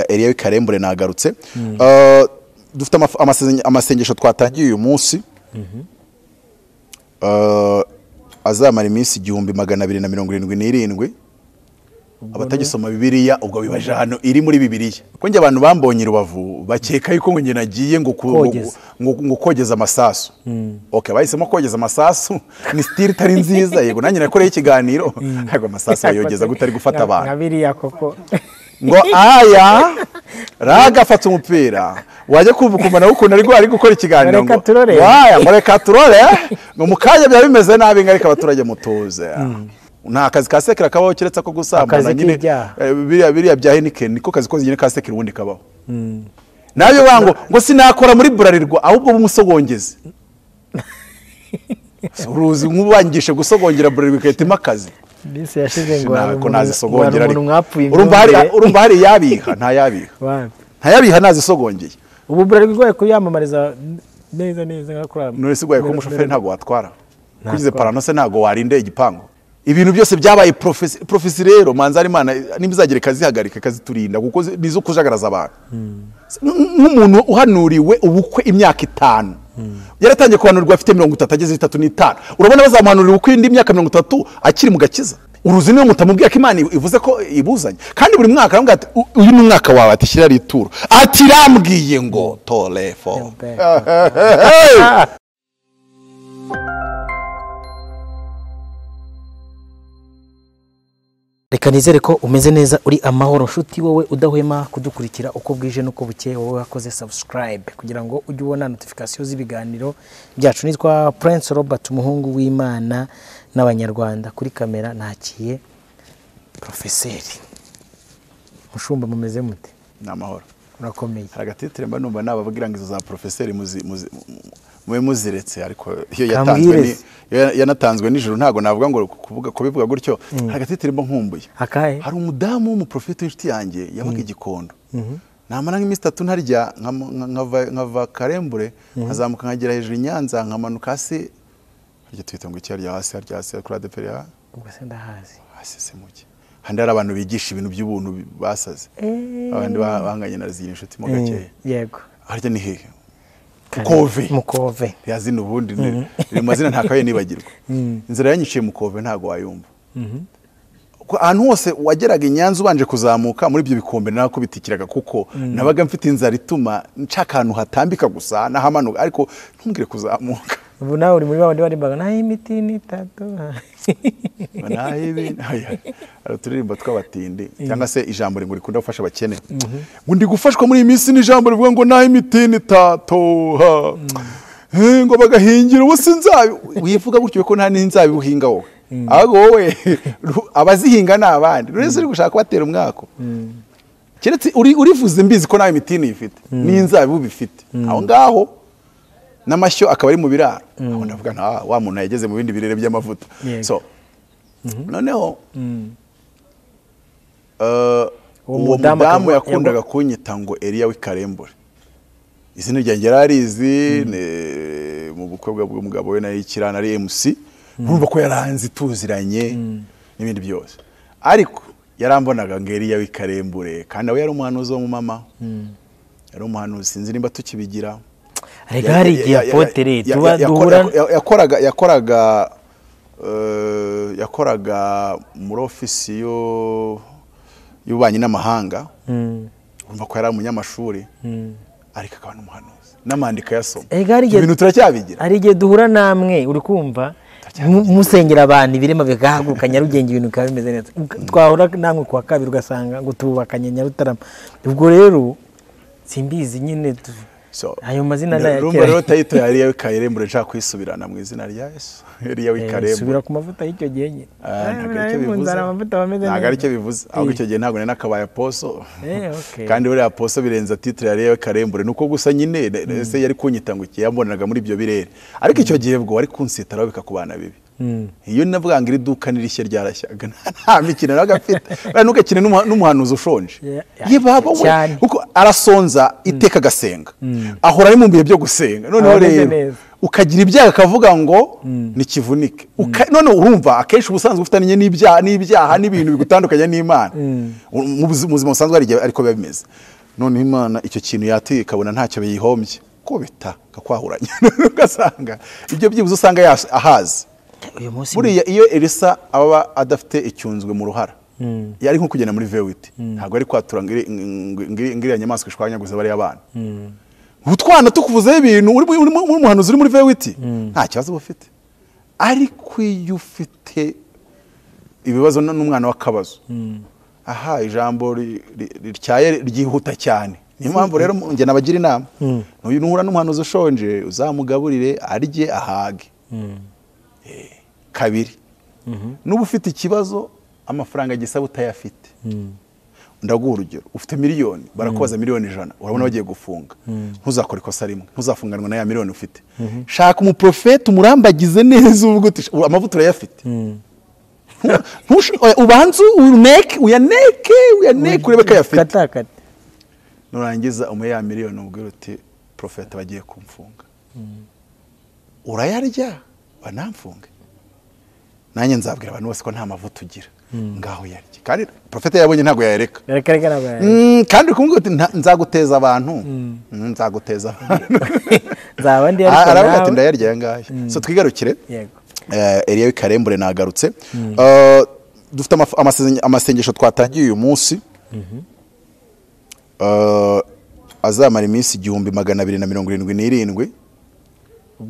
Eliya w'Ikarembure nagarutse. Dufite amasengesho twatangiye uyu munsi azamara iminsi 1277. Abatagisoma Bibiliya ubwo bibaje hano iri muri Bibiliya. Ko nje abantu bambonye Rubavu bakeka yuko ngo nge nagiye ngo ngo kogeza amasasu. Okay, bahisemo kogeza amasasu ni style itari nziza. Yego nanjye nakoreye ikiganiro ariko amasasu bayogeza gutari gufata abantu. Nka biriya koko. Ngo aya raga afata umupira wajya kumva ukumva ukuntu ari gukora ikiganiro ngo waya ngo reka turore ngo mukanya byaba bimeze nabi ngarika abaturage mutuze. Nta kazi ka sekera kabaho keretse ko gusambana nyine biriya bya Heineken niko kazi koze nyine ka sekera ubundi kabaho. Nayo bango ngo sinakora muri Burarirwa ahubwo bumusogongeze. Uruzi nkubangishe gusogongera Burarirwa ikahita akazi. Bise yashize ngo nako nazisogongera urumva hari yabiha nta yabiha. Nta yabiha nazisogongeye. Ubu Burarirwa igoye kuyamamariza neza neza ngakora. None se goye ko umushoferi ntago watwara. Kugize parano se ntago warinde igipango. Ibintu byose byabaye profesi rero manzari Imana nimbizagira kazihagarika kaziturinda kuko nizo kujagaraza abantu. Nk'umuntu uhanuriwe ubukwe imyaka 5 yaratangiye kuhanurwa afite 30 ageze 35, urabona bazamuhanurira ubukwe indi myaka 30 akiri mu gakiza. Uruzi niyo mutamubwiye ko Imana ivuze ko ibuzanye kandi buri mwaka arambwira ati uyu ni umwaka wawe ati shyira ituro ati rambwiye ngo torefo. Reka nizere ko umeze neza uri amahoro nshuti wowe udahwema kudukurikira uko bwije nuko bukeye, wowe wakoze subscribe kugira ngo ujye ubona notification z'ibiganiro byacu. Nitwa Prince Robert umuhungu w'Imana n'Abanyarwanda, kuri kamera nakiye Professeur Mushumba. Mumeze mute? Ni amahoro. Urakomeye. Hari agatitire mba numva nababwira ngo izo za Professeur mube muziretse, ariko iyo yatanzwe ni yanatanzwe nijoro ntago navuga ngo kuvuga kubivuga gutyo. Hari agatitire mba nkumbuye. Hari umudamu w'umuprofeti w'inshuti yanjye yabaga Igikondo. Namara nk'iminsi 3 ntarya nkava Karembure nkazamuka nkagera hejuru i Nyanza nkamanuka hasi harya twita ngo iki harya hasi harya hasi kuri ADPR ya ubwo se ndahazi hasi se muke. Handi hari abantu bigisha ibintu by'ubuntu basaze. Abandi banganye na ziri inshuti mo gakeya. Yego. Harya ni hehe? Mukove. Mukove. Yazina ubundi ni mazina ntakaye nibagirwa. Inzira yanyiciye Mukove ntago wayumva. Ahantu hose wageraga i Nyanza ubanje kuzamuka muri ibyo bikombe narakubitikiraga kuko nabaga mfite inzara ituma nshaka ahantu hatambika gusa nahamanuka, ariko ntumbwire kuzamuka. Ubu nawe uri muri babandi barimbaga naho imiti ni itatu. Naho ibi turirimba tw'abatindi cyangwa se ijambo ngo rikunda gufasha abakene. Ngo ndi gufashwa muri iyi minsi n'ijambo rivuga ngo naho imiti ni itatu ngo bagahingira ubu sinzabi. Wivuga gutyo ko nta n'inzabibu uhinga wowe. Ahubwo wowe abazihinga ni abandi. Rero uri gushaka kubatera umwako. Keretse urivuze mbizi ko nawe imitini ifite n'inzabibu bifite. Aho ngaho n'amashyo akaba ari mu biraro. Aho ndavuga nta wa muntu yageze mu bindi birere by'amavuta. So noneho uwo mudamu yakundaga kunyita ngo Eliya w'Ikarembure. Izina ryanjye yararizi mu bukwe bw'umugabo we nari kirana ari MC. Urumva ko yaranze tuziranye n'ibindi byose. Ariko yarambonaga ngo Eliya w'Ikarembure kandi nawe yari umuhanuzi wo mu mama. Yari umuhanuzi sinzi nimba tukibigira. Ariko hari igihe apotere tuba duhura yakoraga muri ofisi y'ububanyi n'amahanga. Urumva ko yari umunyamashuri ariko akaba n'umuhanuzi n'amandika yasoma. Ibintu turacyabigira. Hari igihe duhura namwe uri kumva musengera abantu ibirema bigahaguruka Nyarugenge ibintu bikaba bimeze neza. Twahura namwe kuwa kabiri ugasanga ngo tububakanye Nyarutarama. Ubwo rero simbizi nyine ayo mazina ndayakira. Rero tayito ya Eliya w'Ikarembure nshaka kwisubirana mu izina rya Yesu. Eliya w'Ikarembure. Subira ku mavuta y'icyo gihe nyine. Ntabwo aricyo bivuze. Ahubwo icyo gihe ntabwo nari nakabaye aposo. Kandi buriya aposo birenza titre ya Eliya w'Ikarembure nuko gusa nyine se yari kunyita ngo iki yambonaga muri ibyo birere. Ariko icyo gihe bwo wari kunsitaraho bikakubana bibi. Iyo navuga ngo iri duka nirishye ryarashyaga nta mikino nabaga mfite. Buriya ntugakine n'umuhanuzi ushonje. Yeah, Ye baba we, cyane. kuko arasonza iteka agasenga, ahora ari mu bihe byo gusenga. Noneho Aba ameze rero neza. ukagira ibyaha akavuga ngo nikivunike. None urumva akenshi ubusanzwe ufitanye n'ibyaha n'ibintu bigutandukanya n'Imana. Mu buzima busanzwe hari igihe ariko biba bimeze. None Imana icyo kintu yateye ikabona ntacyo biyihombye, kubita kakwahuranya ugasanga ibyo byibuze usanga ahazi. Uyu munsi Buriya iyo Elisa aba adafite icyunzwe mu ruhara, yari nko kugenda muri V8, ntabwo ari kwatura ngo iriya nyamaswa ishwanyaguze bariya bana. Utwana tukuvuzeho ibintu uri umuhanuzi uri muri V8, nta kibazo uba ufite. Ariko iyo ufite ibibazo n'umwana w'akabazo, aha ijambo rityaye ryihuta cyane. Niyo mpamvu rero njye nabagira inama, nuhura n'umuhanuzi ushonje uzamugaburire arye ahage. Kabiri, nuba ufite ikibazo amafaranga gisaba utayafite. Ndaguha urugero, ufite miliyoni, barakubaza 100,000,000, urabona bagiye gufunga. Ntuzakore ikosa rimwe, ntuzafunganwa na ya miliyoni ufite. Shaka umuprofeti umurambagize neza uvuge uti amavuta urayafite. Ubanze uneke, uyaneke, uyaneke urebe ko ayafite. Katakata. Nurangiza umuhe ya miliyoni ubwire uti profeti bagiye kumfunga. Urayarya banamfunge. Nanjye nzabwira abantu bose ko nta mavuta ugira. Ngaho yarya. Kandi profeti yabonye ntago yayareka. Reka reka ntabwo yayareka. Kandi kumubwira uti nzaguteza abantu. Nzaguteza abantu. Nzaba ndi ariko Aravuga ati nawe. ndayarya aya ngaya. So twigarukire. Yego. Eliya w'ikarembure nagarutse. Dufite amasengesho twatangiye uyu munsi. Azamara iminsi 1277.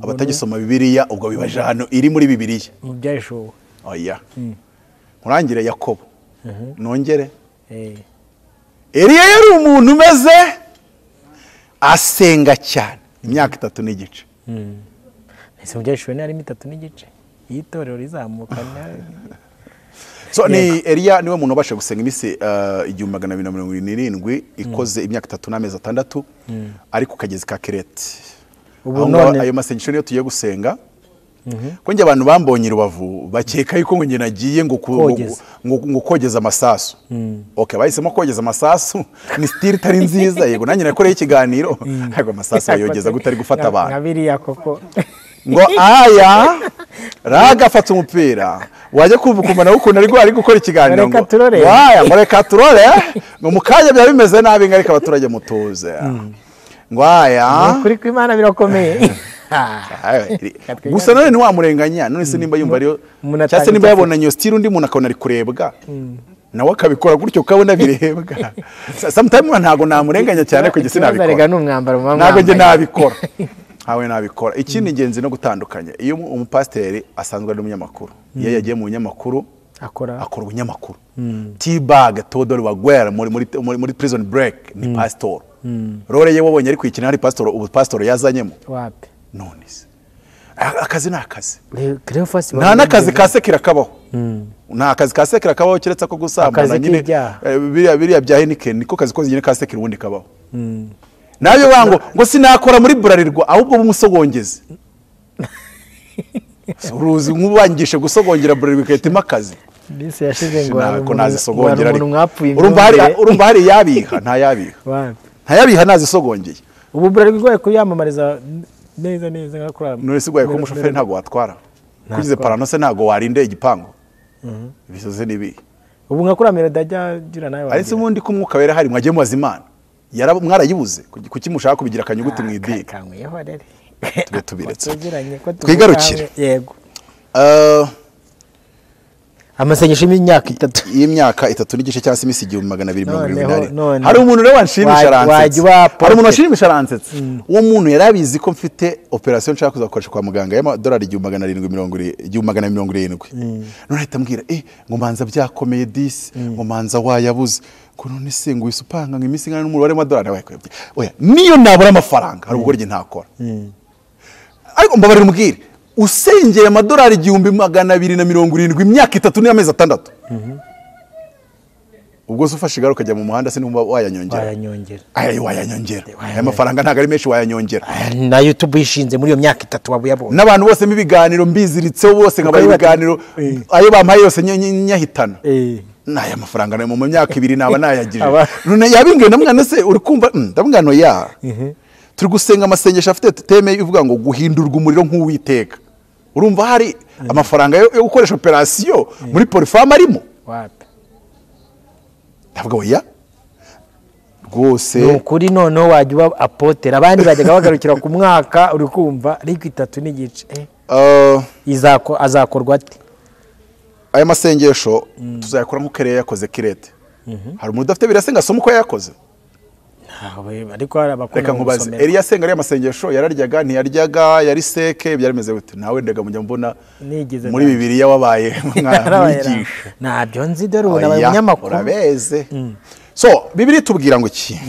Abatagisoma Bibiliya ubwo bibaje hano iri muri Bibiliya. Mu byashowe. Oya. Nkurangire Yakobo. Nongere. Eliya yari umuntu umeze asenga cyane imyaka 3 n'igice. Ese mu byashowe ni harimo 3 n'igice. Itorero rizamuka. So ni Eliya niwe muntu ubasha gusenga iminsi 1277 ikoze imyaka 3 n'amezi 6 ari ku kagezi ka Kereti. Ubu none none ayo masengesho niyo tugiye gusenga. Ko njye abantu bambonye Rubavu bakeka yuko ngo njye nagiye ngo ngo kogeza amasasu. Okay, bahisemo kogeza amasasu ni style itari nziza. Yego nanjye nakoreye ikiganiro ariko amasasu bayogeza gutari gufata abantu. Nkabiriya koko. Ngo aya raga afata umupira wajya kumva ukumva nawe ukuntu ari gukora ikiganiro ngo waya ngo reka turore ngo mukanya byaba bimeze nabi ngo ariko abaturage mutuze. Ngo aya kuri kw'Imana birakomeye. Gusa none ntiwamurenganya none se nimba yumva ariyo cyangwa se nimba yabonanye iyo style undi muntu akabona ari kurebwa nawe akabikora gutyo ukabona birebwa. Sometimes ntago namurenganya cyane ko njye sinabikora. Ntago njye nabikora. Hawe nabikora. Ikindi ingenzi no gutandukanya iyo umupasiteri asanzwe ari umunyamakuru, iyo yagiye mu binyamakuru akora ubunyamakuru. T-Bag Theodore Wagwera muri Prison Break ni pastor. Rore ye wabonye ari kwikina hari pastor, ubu pastor yazanyemo. Wapi? None se akazi ni akazi. Nta n'akazi ka sekira kabaho. Nta kazi ka sekira kabaho keretse ko gusambana nyine biriya bya Heineken niko kazi koze nyine ka sekira ubundi kabaho. Nayo bango ngo sinakora muri Burarirwa ahubwo bumusogongeze. Uruzi nkubangishe gusogongera Burarirwa ikahita akazi. Bise yashize ngo nako nazisogongera ariko urumva hari yabiha nta yabiha. Nta yabiha nazisogongeye. Ubu Burarirwa igoye kuyamamariza neza neza ngakora. None se gwaye ko umushoferi ntago watwara. Kugize parano se ntago warinde igipangu. Bisoze nibi. Ubu ngakora melody ajya gira nawe. Ariko ubundi ko umwuka wera hari mwagiye mubaza Imana. Mwarayibuze kuki mushaka kubigira akanyuguti mu idini. Tube tubiretse. Twigarukire. Yego. Amasengesho y'imyaka 3. Y'imyaka 3 n'igice cyangwa se iminsi 1278. Hari umuntu rero wanshimisha aransetse. Hari umuntu wanshimisha aransetse. Uwo muntu yarabizi ko mfite operation nshaka kuzakoresha kwa muganga y'amadolari 1770. None ahita ambwira ngo manza byakomeye disi, ngo manza wayabuze. Ko none se ngo isupanga ngo iminsi ingana n'umubare w'amadolari wayakwebye. Oya, niyo nabura amafaranga hari ubwo rye ntakora. Ariko mbabarira umubwire usengeye amadolari 1270 imyaka 3 n'amezi 6. Ubwo se ufashe igare ukajya mu muhanda sinumva wayanyongera. Wayanyongera. Ayo wayanyongera. Aya mafaranga ntago ari menshi wayanyongera. Na YouTube ishinze muri iyo myaka 3 wabuyabonye. N'abantu bose mibiganiro mbiziritseho bose nkabaye ibiganiro ayo bampaye yose nyahitana. Naya mafaranga nayo mu myaka 2 naba nayagije. None yabingiye na mwana se uri kumva ndamugano ya. Turi gusenga amasengesho afite teme ivuga ngo guhindurwa umuriro nk'uwiteka. Urumva hari amafaranga yo gukoresha operation muri Polyfarm arimo? Wapi? Ndavuga oya rwose nukuri noneho wajya uba apotere abandi bajyaga bagarukira ku mwaka uri kumva ariko 3.5 izako azakorwa ate? Aya masengesho tuzayakora nk'uko Eliya yakoze Kirete. Hari umuntu udafite birasenga asoma uko yakoze. Ariko hari abakunda gusomera. Eliya asenga ariya masengesho yararyaga ntiyaryaga yari seke byari bite? Nawe ndega mujya mbona muri Bibiliya wabaye mwigisha. Ntabyo nzi dore ubu nabaye umunyamakuru. Urabeze. So Bibiliya tubwira ngo iki?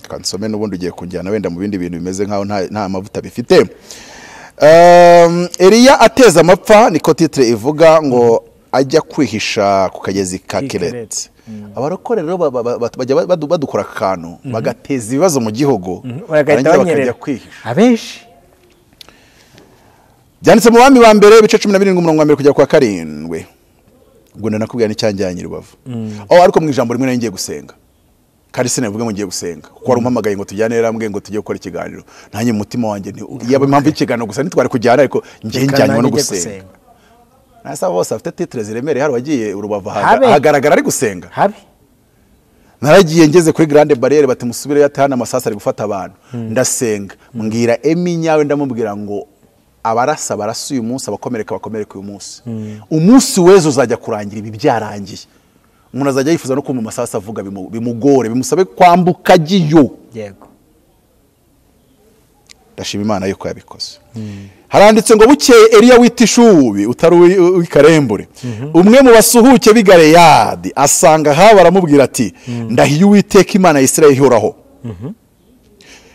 Kansome n'ubundi ugiye kunjyana wenda mu bindi bintu bimeze nkaho nta mavuta bifite. Eliya ateza amapfa niko titre ivuga ngo ajya kwihisha ku kagezi ka Kereti. Abarokore rero bajya badukora akantu bagateza ibibazo mu gihugu bakajya kwihisha. Abenshi byanditse mu Bami ba mbere ibice 17 umurongo wa 1 kugera kwa 7. Ubwo nanakubwira n'icyanjyanye Rubavu. Oh ariko mu ijambo rimwe nari ngiye gusenga. Kandi sinavuga ngo ngiye gusenga kuko wari umpamagaye ngo tujyane yarambwiye ngo tujye gukora ikiganiro. Nanjye mu mutima wanjye nti yaba impamvu y'ikiganiro gusa nitwari kujyana ariko ngiye njyanywe no gusenga. Nasa bose afite titre ziremereye hari wagiye Rubavu hagaragara ari gusenga. Habi. Naragiye ngeze kuri Grande Barriere bati musubire yatahana amasasa ari gufata abantu. Ndasenga mbwira Emi nyawe ndamubwira ngo abarasa barasa uyu munsi abakomereka bakomereka uyu munsi. Umunsi wezo uzajya kurangira ibi byarangiye. Umuntu azajya yifuza no kumva amasasa avuga bimugore bimusabe kwambuka agiyo. Yego. Ndashima Imana yuko yabikoze. Haranditse ngo bukeye Eliya w'itishubi utari w'ikarembure umwe mu basuhuke b'i Galeyadi asanga Ahabu aramubwira ati ndahiye Uwiteka Imana ya Isirayeli ihoraho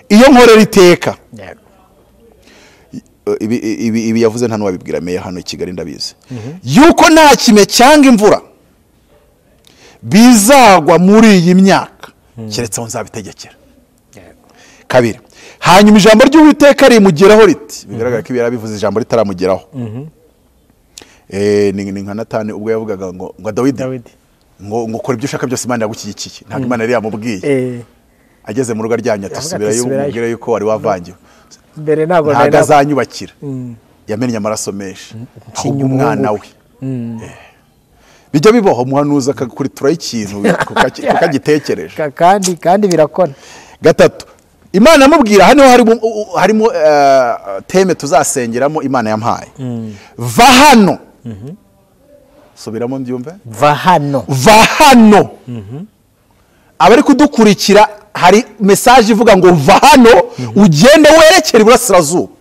iyo nkorera iteka. Ibi yavuze nta n'uwabibwira meya hano i Kigali ndabizi yuko nta kime cyangwa imvura bizagwa muri iyi myaka keretse aho nzabitegekera. Kabiri, hanyuma ijambo ry'Uwiteka rimugeraho riti, bigaragara ko ibi yarabivuze ijambo ritaramugeraho. Ni nka Natani ubwo yavugaga ngo Dawidi ngo kora ibyo ushaka byose Imana yagushyigikiye. Ntabwo Imana yari yamubwiye. Ageze mu rugo aryamye atusubirayo umubwira yuko wari wavangiwe. Mbere ntabwo azanyubakira. Yamennye amaraso menshi ahubwo umwana we. Bijya bibaho umuhanuzi akakuritura ikintu kukagitekereje. Kandi birakora. Gatatu, Imana amubwira hano harimo teme tuzasengeramo Imana yampaye. Va hano. Subiramo mbyumve. Va hano. Va hano. Abari kudukurikira hari message ivuga ngo va hano ugende werekere iburasirazuba.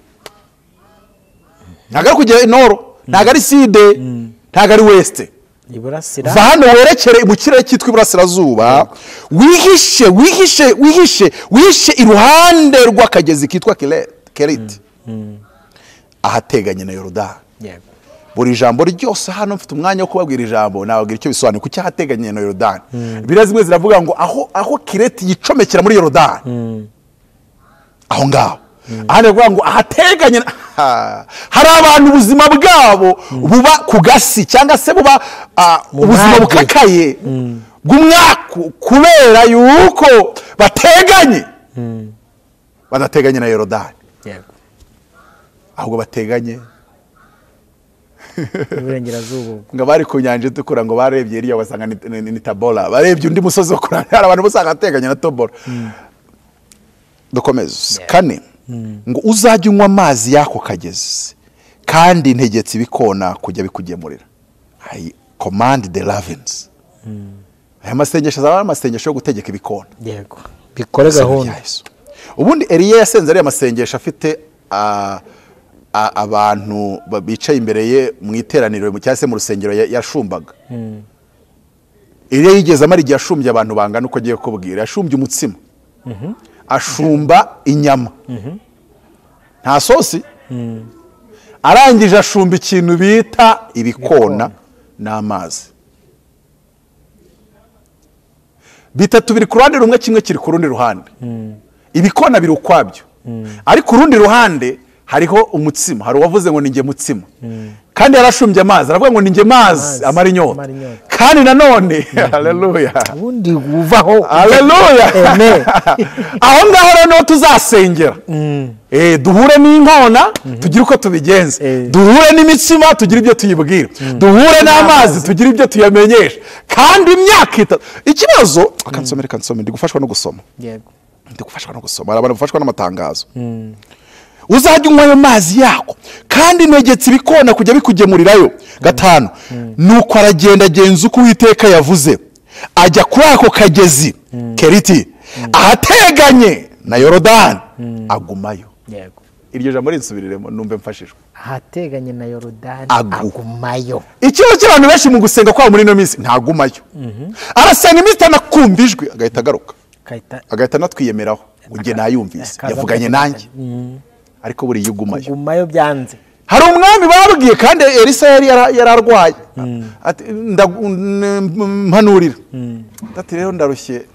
Ntago ari kujya noro, ntago ari side, ntago ari west. Iburasira. Va hano werekere mu kirere cyitwa iburasirazuba, wihishe wihishe wihishe wihishe iruhande rw'akagezi kitwa Keriti. Ahateganye na Yorodani. Yego. Buri jambo ryose hano mfite umwanya wo kubabwira ijambo nababwira icyo bisobanuye kuki ahateganye na Yorodani. Bibiliya zimwe ziravuga ngo aho Kireti yicomekera muri Yorodani. Aho ngaho. Ahandi baravuga ngo ahateganye hari abantu ubuzima bwabo buba ku gasi cyangwa se buba ubuzima bukakaye bw'umwaku kubera yuko bateganye. Badateganye na Yorodani. Yego. Ahubwo bateganye iburengerazuba. Ngo bari ku nyanja itukura ngo barebye iriya basanga ni Tabora, barebye undi musozi wo kurana hari abantu bose ateganye na Tabora. Dukomeze. Kane, ngo uzajye unywa amazi y'ako kagezi kandi ntegetse ibikona kujya bikugemurira. I command the ravens. Aya masengesho azaba ari amasengesho yo gutegeka ibikona. Yego. Bikore gahunda. Ubundi Eliya yasenze ariya masengesho afite abantu bicaye imbere ye mu iteraniro cyangwa se mu rusengero yashumbaga. Eliya yigeze amara igihe ashumbye abantu bangana uko agiye kubwira. Yashumbye umutsima. Ashumba inyama. Nta sosi. Arangije ashumba ikintu bita ibikona n'amazi. Bitatu biri ku ruhande rumwe, kimwe kiri ku rundi ruhande. Ibikona biri ukwabyo. Ariko urundi ruhande hariho umutsima, hari uwavuze ngo ninjye mutsima. Kandi yarashumbye amazi, aravuga ngo ninjye mazi amara inyota. Kandi nanone haleluya. Ubundi uvaho. Haleluya. Amen. Aho ngaho rero tuzasengera. Duhure n'inkona tugire uko tubigenza. Duhure n'imitsima tugire ibyo tuyibwira. Duhure n'amazi tugire ibyo tuyamenyesha. Kandi imyaka itatu. Ikibazo akansomera kansomera ndi gufashwa no gusoma. Yego. Ndi gufashwa no gusoma. Arabana gufashwa n'amatangazo. Uzajya unywa ayo mazi yako kandi negetse ibikona kujya bikugemurirayo. 5 nuko aragenda agenza uko Uwiteka yavuze, ajya kuri ako kagezi Keriti ahateganye na Yorodani agumayo. Yego. Iryo jambo rinsubiriremo numve mfashijwe. Ahateganye na Yorodani agumayo. Ikibazo cy'abantu benshi mu gusenga kwabo muri ino minsi ntagumayo. Arasenga iminsi itanakumva ijwi agahita agaruka, agahita anatwiyemeraho ngo nayumvise yavuganye nanjye. Ariko buri yugumayo. Gumayo byanze. Hari umwami babwiye kandi Elisa yari yararwaye. Ati mpanurira. Ati rero ndarushye.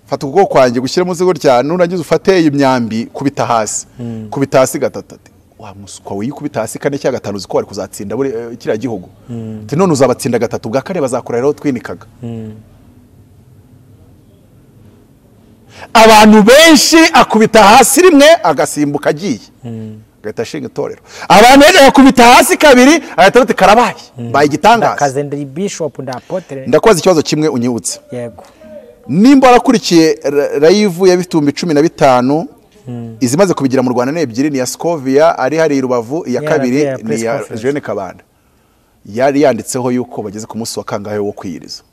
Fata ukuboko kwanjye gushyira mu zigo rya nurangiza ufate iyi myambi kubita hasi. Kubita hasi gatatu. Ati wa muswa wikubita hasi kane cya gatanu uziko wari kuzatsinda buri kiriya gihugu. Ati none uzabatsinda gatatu bwa kane bazakora rero twinikaga. Abantu benshi akubita hasi rimwe agasimbuka agiye agahita ashinga itorero. Abantu benshi akubita hasi kabiri agahita ati karabaye baye igitangaza. Ndakazendera bishop ndapotre. Ndakubaza ikibazo kimwe unyibutse. Yego. Nimba warakurikiye live ya bitumbi 15 izimaze kubigira mu Rwanda ni ebyiri, ni ya Scovia ari hari i Rubavu, iya kabiri ni ya Jeanne Kabanda. Yari yanditseho yuko bageze ku munsi wa kangahe wo kwiyiriza.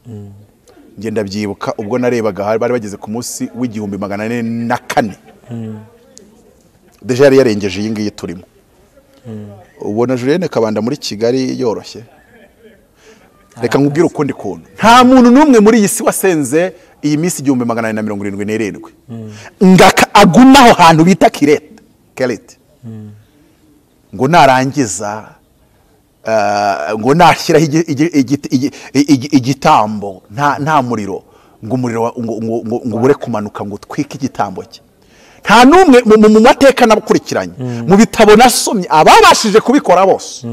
Ngenda byibuka ubwo narebaga bari bageze ku munsi w'1404. Deja yari yarengeje iyi ngiyi turimo. Ubona Julienne Kabanda muri Kigali yoroshye. Reka nkubwire ukundi kuntu. Nta muntu n'umwe muri iyi si wasenze iyi minsi 1477. Ngaka agumaho hantu bita Kirete. Kerete. Ngo narangiza ngo nashyiraho igitambo nta muriro ngo umuriro ngo ubure kumanuka ngo utwike igitambo cye. Nta n'umwe mu mateka nabukurikiranye mu bitabo nasomye ababashije kubikora bose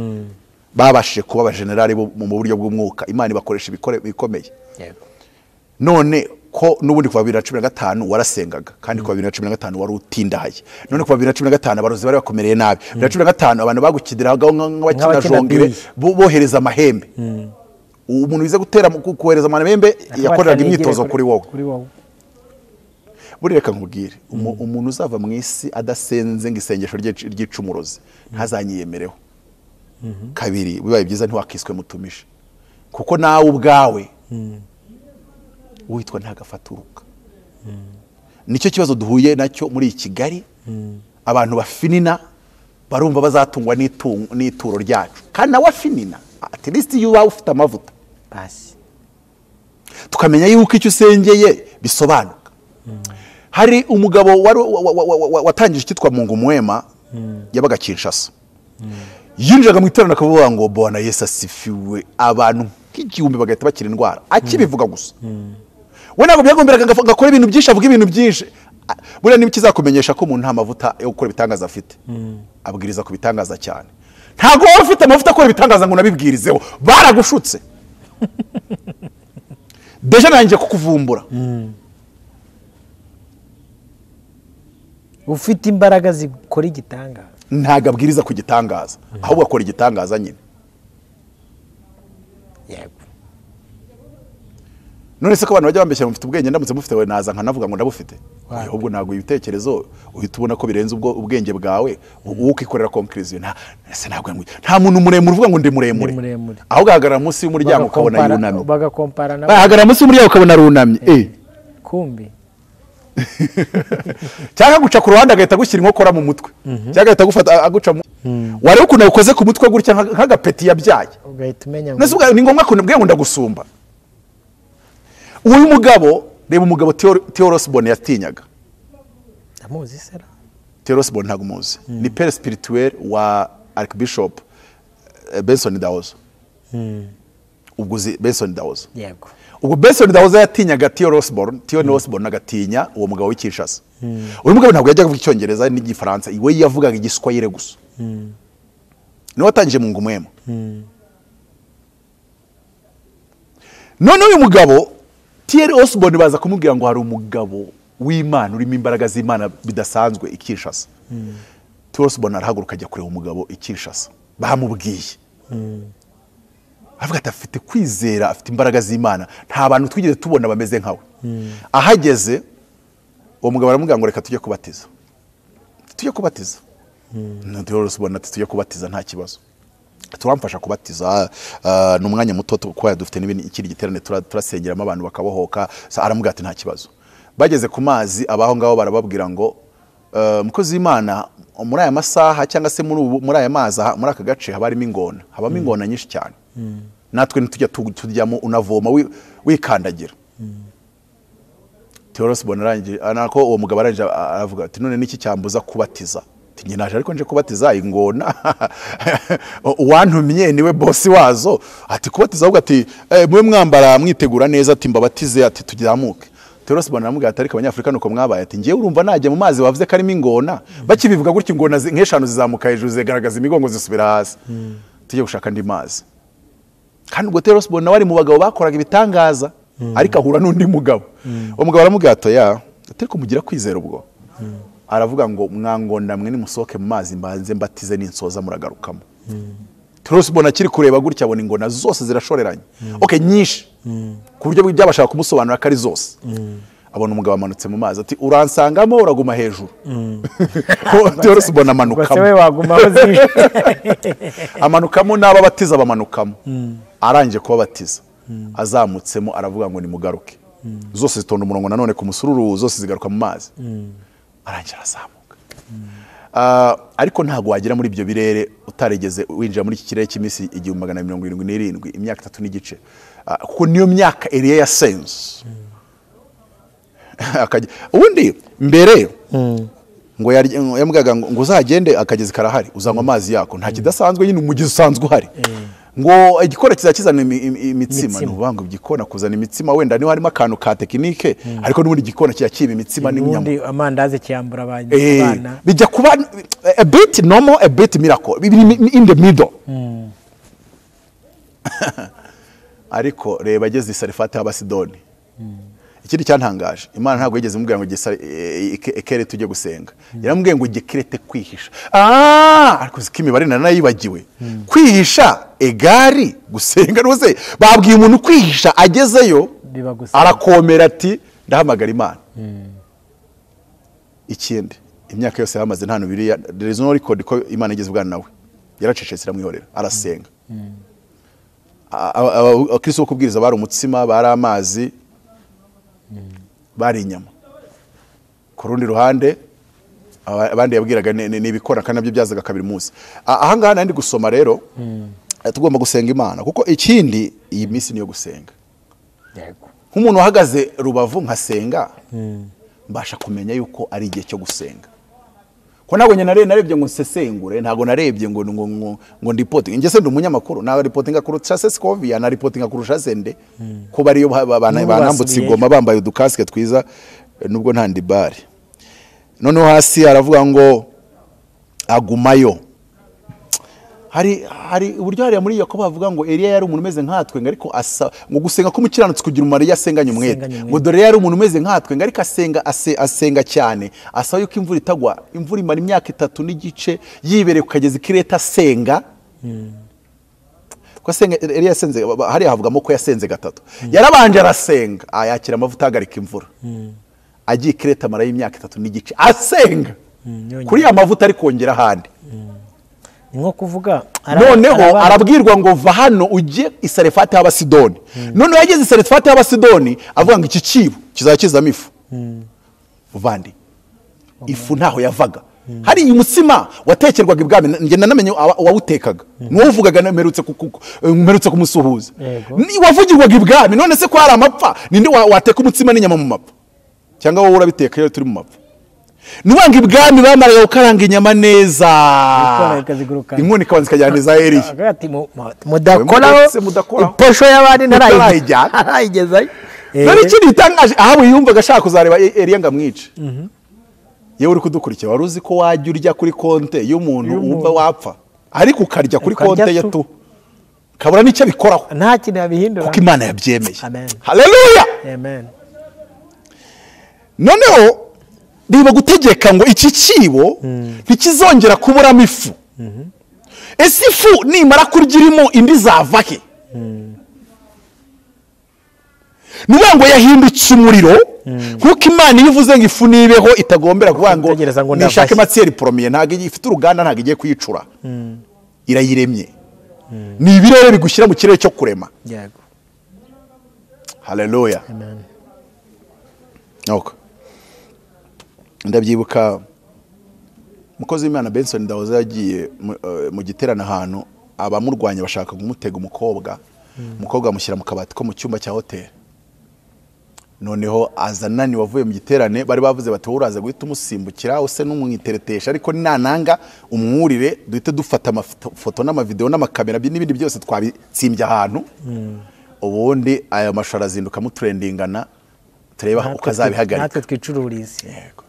babashije kuba abajenerali mu buryo bw'umwuka. Imana ibakoresha ibikomeye. None ko n'ubundi kuva 2015 warasengaga kandi kuva 2015 wari utindahaye. None kuva 2015 abarozi bari bakomereye nabi. 2015 abantu bagukidiraga nk'abakina jongere bohereza amahembe. Umuntu wize gutera kohereza amahembe yakoreraga imyitozo kuri wowe. Buri reka nkubwire, umuntu uzava mu isi adasenze ngo isengesho ry'icumurozi ntazanyiyemereho. Kabiri bibaye byiza ntiwakiswe mutumishe, kuko nawe ubwawe witwa ntagafaturuka. Nicyo kibazo duhuye nacyo muri Kigali. Abantu bafinina barumva bazatungwa n'ituro ryacu, kandi nawe afinina at least yuba ufite amavuta basi tukamenya yuko icyo usengeye bisobanuka. Hari umugabo wari watangije icyitwa Mungu Mwema yabaga Kinshasa. Yinjiraga mu iteraniro akavuga ngo Bwana Yesu asifiwe, abantu nk'igihumbi bagahita bakira indwara akibivuga gusa. We ntabwo byagomberaga ngakora ibintu byinshi, avuga ibintu byinshi. Buriya niba kizakumenyesha ko umuntu nta mavuta yo gukora ibitangaza afite, abwiriza ku bitangaza cyane. Ntabwo waba ufite amavuta akora ibitangaza ngo unabibwirizeho, baragushutse. Deja nanjye kukuvumbura. Ufite imbaraga zikora igitangaza. Ntabwo abwiriza ku gitangaza, ahubwo akora igitangaza nyine. Yego. None se ko abantu bajya bambeshya mufite ubwenge, ndamutse mufite we naza nkanavuga ngo ndabufite. Ahubwo ntabwo ibitekerezo uhita ubona ko birenze ubwo ubwenge bwawe, ukikorera conclusion. Nta muntu muremure uvuga ngo ndi muremure. Ahubwo ahagarara munsi y'umuryango ukabona yunamye. Bagakompara na ahagarara munsi y'umuryango ukabona arunamye. Kumbi. Cyangwa guca ku ruhande agahita gushyira inkokora mu mutwe, cyangwa agahita gufata aguca wari ukuntu ukoze ku mutwe gutya nk'agapeti yabyaye, ugahita umenya ngo ni ngombwa ko nabwiye ngo ndagusumba. Uyu mugabo, reba umugabo Theo Osborne yatinyaga. Ndamuzi sera. Theo Osborne ntabwo muzi. Ni père spirituel wa Archbishop Benson Idahosa. Ubwo uzi Benson Idahosa. Yego. Ubwo Benson Idahosa yatinyaga T.L. Osborn, T.L. Osborn agatinya uwo mugabo w'i Kinshasa. Uyu mugabo ntabwo yajyaga kuvuga Icyongereza n'Igifaransa, we yavugaga Igiswahili gusa. Niwe watangije Mungu Mwema. None uyu mugabo T.L. Osborn baza kumubwira ngo hari umugabo w'Imana urimo imbaraga z'Imana bidasanzwe i Kinshasa. T.L. Osborn arahaguruka ajya kureba umugabo i Kinshasa. Bamubwiye. Avuga ati afite kwizera, afite imbaraga z'Imana, nta bantu twigeze tubona bameze nkawe. Ahageze uwo mugabo aramubwira ngo reka tujye kubatiza. Tujye kubatiza. T.L. Osborn ati tujye kubatiza nta kibazo. Turamfasha kubatiza, ni umwanya muto kuko dufite n'ibindi ikindi giterane turasengeramo abantu bakabohoka. Aramubwira ati nta kibazo. Bageze ku mazi abaho ngaho barababwira ngo mukozi w'Imana muri aya masaha cyangwa se muri aya mazi muri aka gace haba harimo ingona, habamo ingona nyinshi cyane. Natwe ntitujya tujyamo, unavoma wikandagira. T.L. Osborn arangije anako uwo mugabo arangije aravuga ati none niki cyambuza kubatiza? Ati naje ariko nje kubatiza ingona. Uwantumye niwe bosi wazo. Ati kubatiza ahubwo ati mwe mwambara mwitegura neza, ati mbabatize, ati tugizamuke. T.L. Osborn aramubwira ati ariko Abanyafurika nuko mwabaye, ati ngiye urumva najya mu mazi bavuze ko arimo ingona. Bakibivuga gutya ingona nk'eshanu zizamuka hejuru zigaragaza imigongo zisubira hasi. Tujye gushaka andi mazi. Kandi ubwo T.L. Osborn nawe ari mu bagabo bakoraga ibitangaza, ariko ahura n'undi mugabo. Uwo mugabo aramubwira ati ya, ariko mugira kwizera ubwo. Aravuga ngo mwangona mwe nimusohoke mu mazi mbanze mbatize n'insoza muragarukamo. T.L. Osborn akiri kureba gutya abona ingona zose zirashoreranye. Okay, nyinshi. Ku buryo byabashaka kumusobanura ko ari zose. Abona umugabo amanutse mu mazi ati uransangamo uraguma hejuru. T.L. Osborn amanukamo. Amanukamo n'ababatiza bamanukamo. Arangije kubabatiza. Azamutsemo aravuga ngo nimugaruke. Zose zitonda umurongo nanone ku musururu, zose zigaruka mu mazi. Arangije arazamuka. Ariko ntabwo wagera muri ibyo birere utaregeze winjira muri iki kirere cy'iminsi 1277, imyaka 3 n'igice. Kuko niyo myaka Eliya yasenze. Ubundi mbere ngo yamubwiraga ngo uzagende akagezi karahari uzanywa amazi yako, nta kidasanzwe nyine umugezi usanzwe uhari. Ngo igikona kizakizana imitsima, nuvuga ngo igikona kuzana imitsima wenda niho harimo akantu ka tekinike, ariko n'ubundi igikona kiyakiba imitsima n'inyama. Ubundi amandazi kiyambura abana. Bijya kuba a bit normal, a bit miracle, in the middle. Ariko reba ageze i Sarefati h'Abasidoni. Ikindi cyantangaje, Imana ntabwo yigeze imubwira ngo ekere tujye gusenga. Yaramubwiye ngo gekirete kwihisha. Ariko zikimibare nanayibagiwe. Kwihisha egari gusenga rwose babwiye umuntu kwihisha agezeyo arakomera ati ndahamagara Imana. Ikindi imyaka yose yamaze nta nubiri, there is no record ko Imana igeze ubwana nawe. Yaracecetse iramwihorera arasenga. Abakristo bo kubwiriza bari umutsima, bari amazi, bari inyama. Ku rundi ruhande abandi yabwiraga n'ibikora kandi nabyo byazaga kabiri munsi. Aha ngaha nandi gusoma rero tugomba gusenga Imana kuko ikindi iyi minsi niyo gusenga. Yego. Nk'umuntu uhagaze Rubavu nkasenga mbasha kumenya yuko ari igihe cyo gusenga. Ko ntabwo narebye ngo nsesengure, ntabwo narebye ngo ngo ngo ndipotinga. Nge se ndi umunyamakuru, na reportinga kurusha Sescovia, na reportinga kurusha Sende. Ko bariyo banambutse igoma bambaye udukaske twiza nubwo nta ndibari. Noneho hasi aravuga ngo agumayo. Hari uburyo hariya muri Yakobo bavuga ngo Eliya yari umuntu umeze nkatwe ngo ariko asa ngo gusenga k'umukiranutsi kugira umumaro yasenganye umwete. Ngo dore yari umuntu umeze nkatwe ngo ariko asenga asenga cyane asaba yuko imvura itagwa, imvura imara imyaka 3 n'igice yibereye kukageza ikireta asenga. Ko asenga Eliya yasenze hariya havugamo ko yasenze 3. Yarabanje arasenga ayakira amavuta ahagarika imvura. Agiye ikireta amara y'imyaka 3 n'igice asenga. Kuri ya mavuta ari kongera ahandi. Nko kuvuga noneho arabwirwa ngo va hano ujye i Sarefati h'Abasidoni. Noneho yageze i Sarefati h'Abasidoni avuga ngo iki kibo kizakizamo ifu. Uvandi ifu ntaho yavaga. Hari umutsima watekerwaga ibwami, nge nanamenye wawutekaga nuwuvugaga mperutse kumusuhuza. Wavugirwaga ibwami, none se ko hari amapfa ninde wateka umutsima n'inyama mu mapfa? Cyangwa wowe urabiteka iyo turi mu mapfa? Nuwanga ibwami bamaraga gukaranga inyama neza, inkono ikabanza ikajyana iza Eliya. Ati mudakoraho iposho y'abandi ntarayigezayo. None ikindi gitangaje, Ahabu yumvaga ashaka kuzareba Eliya ngo amwice. Yewe uri kudukurikira, wari uzi ko wajya urya kuri konte y'umuntu wumva wapfa, ariko ukarya kuri konte ye tu kabura n'icyo abikoraho, nta kintu yabihindura kuko Imana yabyemeye. Haleluya, amen. Noneho niba gutegeka ngo iki cyibo ntikizongera kuburamo ifu, ese ifu nimara kurya irimo indi zava he? Nuvuga ngo yahindutse umuriro, kuko Imana iyo ivuze ngo ifu nibeho itagombera kuvuga ngo nishake matière première, ntabwo ifite uruganda, ntabwo igiye kuyicura, irayiremye. Ni ibirere bigushyira mu kirere cyo kurema. Yego, haleluya, amen. Okay. Ndabyibuka umukozi w'Imana Benson Ndahoza yagiye mu giterane ahantu, abamurwanya bashaka kumutega umukobwa, umukobwa amushyira mu kabati ko mu cyumba cya hoteli. Noneho azanani wavuye mu giterane, bari bavuze bati uraza guhita umusimbukira use n'umwiteretesha, ariko nananga umwurire duhite dufata amafoto n'amavideo n'amakamera n'ibindi byose twabitsimbye ahantu, ubundi ayo mashusho arazinduka mutrendingana tureba uko azabihagarika, natwe twicururize. Yego.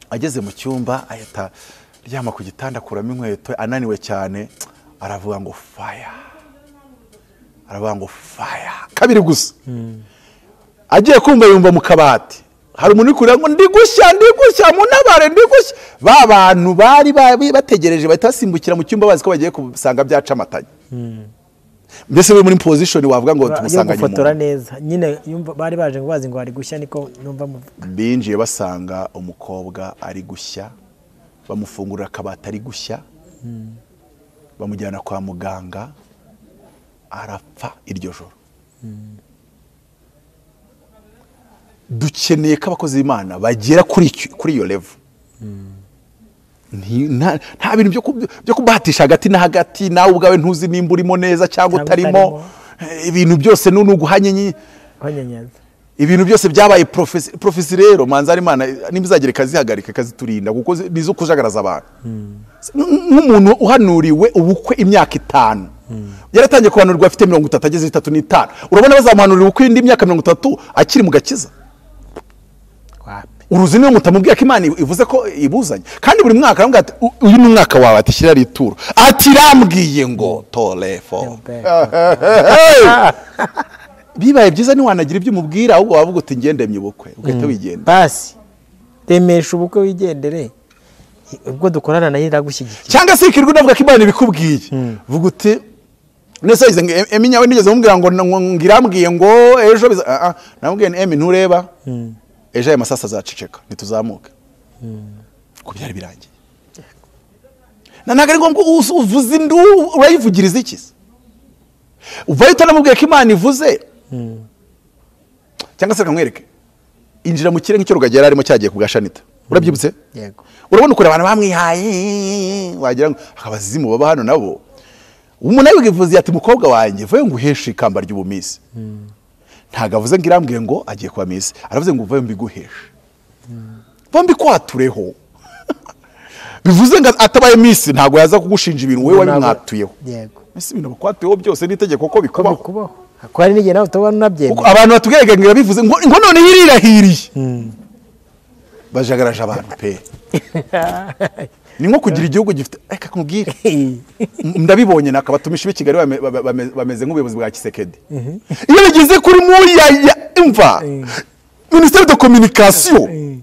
Ageze mu cyumba ahita ryama ku gitanda, akuramo inkweto, ananiwe cyane, aravuga ngo fire, aravuga ngo fire kabiri gusa. Agiye kumva yumva mu kabati hari umuntu uri kurira ngo ndi gushya, ndi gushya, munabare ndi gushya. Ba bantu bari bategereje bahita basimbukira mu cyumba bazi ko bagiye kusanga byacamatanye. Mbese we muri position wavuga ngo tumusanganye umuntu neza nyine, yumva bari baje ngo bazi ngo ari gushya, niko numva muvuga. Binjiye basanga umukobwa ari gushya, bamufungurira akabati ari gushya, bamujyana kwa muganga, arapfa iryo joro. Dukeneye ko abakozi b'Imana bagera kuri iyo level. Nta bintu byo kubahatisha hagati na hagati, nawe ubwawe ntuzi nimba urimo neza cyangwa utarimo, ibintu byose n'uguhanye ibintu byose byabaye profesi. Rero manza Imana nimba izagira ikazihagarika ikaziturinda, kuko nizo kujagaraza abantu. Nk'umuntu uhanuriwe ubukwe imyaka 5 yaratangiye kuhanurwa afite 30 ageze 35, urabona bazamuhanurira ubukwe indi myaka 30 akiri mu gakiza? Uruzi niyo mutamubwiye ko Imana ivuze ko ibuzanye, kandi buri mwaka aramubwira ati uyu ni umwaka wawe, ati shyira ituro, ati rambwiye ngo torefo. Bibaye byiza ntiwanagira ibyo umubwira, ahubwo wavuga uti ngendemye ubukwe, ugahita wigenda. Basi remesha ubukwe wigendere, ubwo dukorana nayo iragushyigikiye. Cyangwa se ikirwa unavuga ko Imana ibikubwiye, vuga uti nese yize ngo Emi nyawe nigeze mubwira ngo ngirambwiye ngo ejo namubwiye Emi ntureba ejo aya masasa azaceceka ntituzamuke, ko byari birangiye. Ntabwo ari ngombwa uvuze induru, urayivugiriza iki se? Uvayo utanamubwiye ko Imana ivuze. Cyangwa se reka nkwereke, injira mu kirere nk'icyo Rugagi yari arimo cyagiye ku Gashanita, urabyibutse? Yego. Urabona ukuntu abantu bamwihaye, wagira ngo abazimu baba hano nabo. Umuntu abivuze ati mukobwa wanjye vayo nguheshe ikamba ry'ubumisi. Ntabwo avuze ngo irambwiye ngo agiye kuba misi, aravuze ngo uvayo mbiguheshe, vayo mbikwatureho. Bivuze ngo atabaye misi ntabwo yaza kugushinja ibintu wowe wabimwatuyeho. Yego. Ese ibintu bakwatuyeho byose n'itegeko ko bikubaho. Ko hari n'igihe nawe utabona unabyemera. Abantu batubwiraga ngo bivuze ngo none yirirahiriye, bajagaraje abantu pe. Ni nko kugira igihugu gifite, reka nkubwire, ndabibonye nakabatumisha b'i Kigali bameze nk'ubuyobozi bwa Kisekedi. Iyo bigeze kuri muya imva Ministère de Communication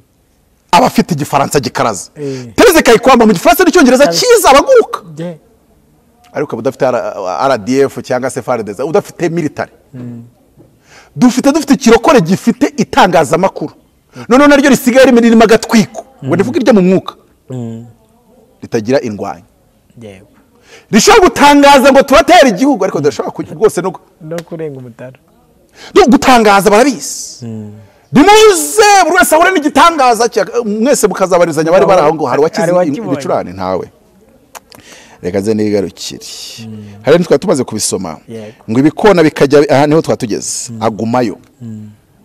aba afite igifaransa gikaraza, Therese Kayikwamba mu gifaransa n'icyongereza cyiza abaguruka, ariko udafite RDF cyangwa se FARDC, udafite military. Dufite ikirokore gifite itangazamakuru, noneho naryo risigaye ririmo agatwiko, ngo ndivuge iryo mu mwuka ritagira indwanyi. Yego. Rishobora gutangaza ngo turatera igihugu, ariko tudashobora rwose no kurenga umutara. Gutangaza barabizi. Nimuze buri wese ahure n'igitangaza mwese mukazabarizanya bari bari aho ngo hari wakize ibicurane ntawe. Reka nze nigarukire. Hari twari tumaze kubisoma ngo ibikona bikajya aha niho twatugeze agumayo.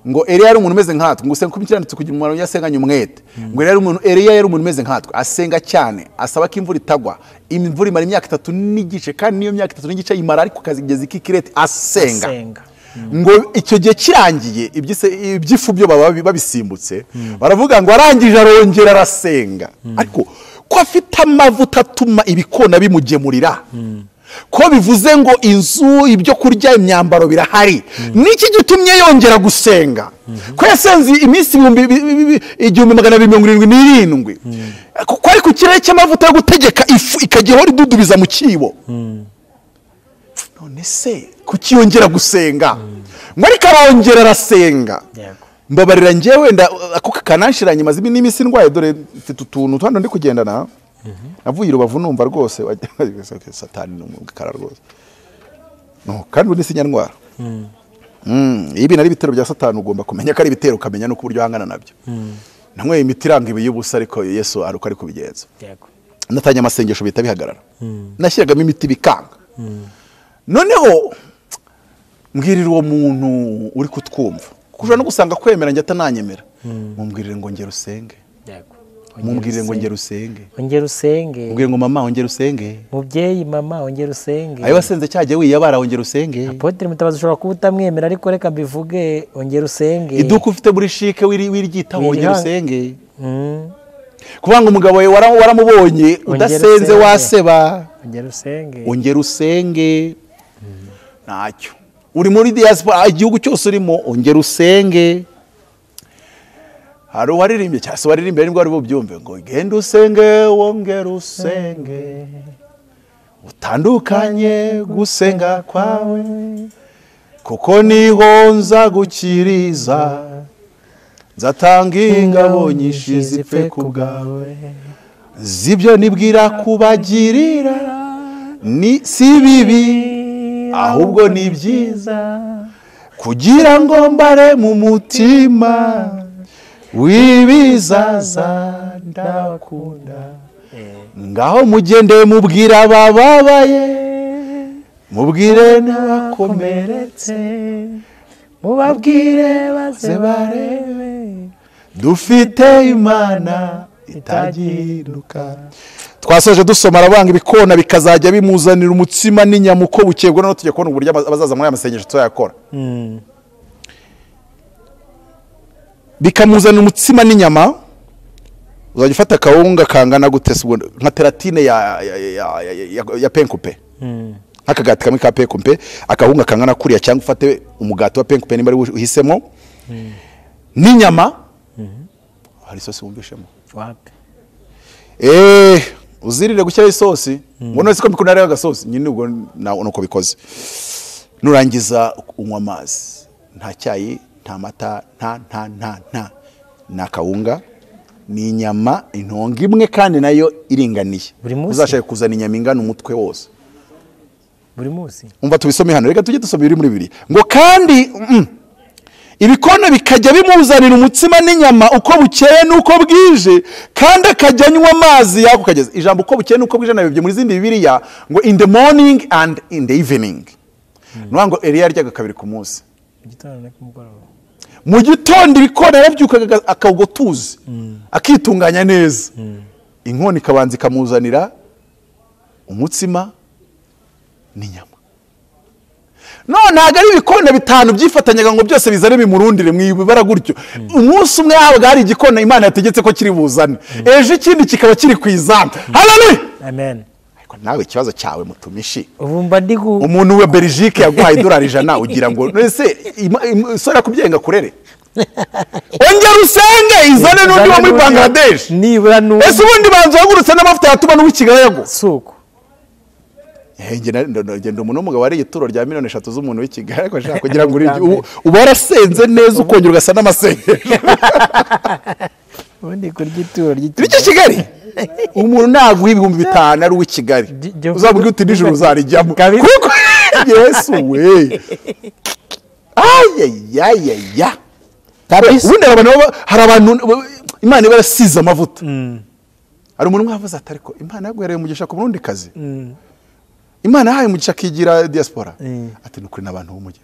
Ngo Eliya yari umuntu umeze nkatwe, ngo usenga kubikiranitse kugira umumaro yasenganye umwete. Ngo Eliya yari umuntu umeze nkatwe, asenga cyane, asaba ko imvura itagwa. Imvura imara imyaka 3 n'igice, kandi niyo myaka 3 n'igice imara ariko kazigeza ikikirete asenga. Ngo icyo gihe kirangiye ibyifu byo baba babisimbutse, baravuga ngo arangije arongera arasenga. Ariko ko afite amavuta atuma ibikona bimugemurira, ko bivuze ngo inzu, ibyo kurya, imyambaro birahari, niki gitumye yongera gusenga? Ko yasenze iminsi 1277, kuko ari ku kirere cy'amavuta yo gutegeka ifu ikajya ihora idudubiza mu kibo. None se kuki yongera gusenga? Ngo ariko arongera arasenga. Mbabarira njyewe wenda ako kananshiranye maze n'iminsi ndwaye, dore mfite utuntu hano ndi kugendana. Navuye Rubavu numva rwose satani n'umukara rwose. No kandi ubundi sinyandwara. Ibi nari ibitero bya satani, ugomba kumenya ko ari ibitero, ukamenya no kuburyo hangana nabyo. Nanyweye imiti iranga ibi y'ubusa, ariko Yesu aruko ari kubigenza. Natanye amasengesho bita bihagarara. Nashyiragamo imiti bikanga. Noneho mbwirira uwo muntu uri kutwumva, kuko no gusanga kwemera njye atananyemera, mumbwirire ngo ngera usenge. Mumbwirire ngo ngera usenge. Ongera usenge. Mumbwirire ngo mama ongera usenge. Mubyeyi mama ongera usenge. Ayo wasenze cyagiye wiyabara ongera usenge. Apotre Mutabazi ushobora kuba utamwemera, ariko reka mbivuge, ongera usenge. Iduka ufite muri shike wiryitaho ongera usenge. Kuvuga ngo umugabo wawe waramubonye udasenze waseba. Ongera usenge. Ongera usenge. Ntacyo. Uri muri diaspora, igihugu cyose urimo, ongera usenge. Hari uwaririmbye cyangwa se waririmbye nibwo ari bubyumve ngo genda usenge wongera usenge, utandukanye gusenga kwawe, kuko niho nza gukiriza, nzatanga ingabo nyinshi zipfe ku bwawe, zibyo nibwira kubagirira ni si bibi ahubwo ni byiza, kugira ngo mbare mu mutima wibizaza ndakunda. Ngaho mugende mubwira abababaye, mubwire n'abakomeretse, mubabwire baze barebe, dufite Imana itagihinduka. Twasoje dusoma arabanga ibikona bikazajya bimuzanira umutsima n'inyama uko bukeye. Ubwo noneho tujya kubona uburyo abazaza muri aya masengesho tuzayakora. Bikamuzanira umutsima n'inyama. Uzajya ufata akawunga kangana gute se? Nka teratine ya penkupe, nk'akagati kamwe ka penkupe, akawunga kangana kuriya, cyangwa ufate umugati wa penkupe nimba ari uhisemo, n'inyama. Hari isosi wumvishemo? Wapi? Uzirire gushyiraho isosi. Ngo none siko mbikunda ari agasosi nyine, ubwo nuko bikoze. Nurangiza unywa amazi, nta cyayi, nta mata, nta nta nta nta, ni akawunga, ni inyama intongo imwe kandi nayo iringaniye. Uzashaka kuzana inyama ingana umutwe wose buri munsi. Umva tubisome hano, reka tujye dusoma ibiri muri bibiri. Ngo kandi ibikona bikajya bimuzanira umutsima n'inyama uko bukeye n'uko bwije, kandi akajya anywa amazi yako kageze. Ijambo uko bukeye n'uko bwije nabibye muri zindi Bibiliya ngo in the morning and in the evening. Nuvuga ngo Eliya yaryaga kabiri ku munsi, mu gitondo ibikona yarabyukaga akawugotuza, akitunganya neza, inkoni ikabanza ikamuzanira umutsima n'inyama. No ntago ari ibikona bitanu byifatanyaga ngo byose bizane bimurundire mwibara gutyo. Umunsi umwe habaga hari igikona Imana yategetse ko kiri buzane, ejo ikindi kikaba kiri ku izamu. Haleluya, amen. Ariko nawe ikibazo cyawe mutumishi, ubumba ndi umuntu we Belgique yaguhaye $100 ugira ngo nese isora kubyenga kurere. Ongera usenge izane n'undi wo muri Bangladesh nibura n'undi. Ese ubundi banzo wagurutse n'amavuta yatuma n'uw'ikigali yago suko. Ngenda umuntu w'umugabo wariye ituro rya miliyoni 3 z'umuntu w'ikigali, ariko ashaka kugira ngo uba warasenze neza ukongera ugasa n'amasengesho. Ubundi kurya ituro ry'ikigali umuntu naguha 5000 ari uw'ikigali, uzabwira uti nijoro uzarijyamo kuko Yesu we. Ayayayaya. Ubundi hari abantu Imana iba yarasize amavuta. Hari umuntu umwe wavuze ati ariko Imana yaguhereye umugisha ku Burundi kazi, Imana yahaye umugisha akigira diaspora, ati nukuri n'abantu b'umujyi.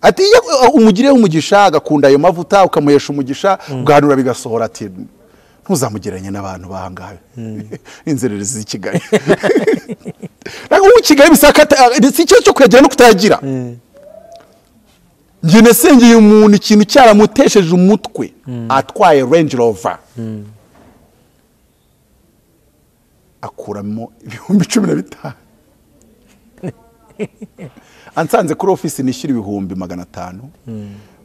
Ati iyo umugiriye umugisha agakunda ayo mavuta ukamuhesha umugisha ugahanura bigasohora, ati ntuzamugereranye n'abantu bahangaye inzererezi z'i Kigali. Ntabwo ubu Kigali bisaka si ikibazo cyo kuyagira no kutayagira. Njye nasengeye umuntu ikintu cyaramutesheje umutwe atwaye Range Rover akuramo 15,000. Ansanze kuri ofisi nishyura 500,000.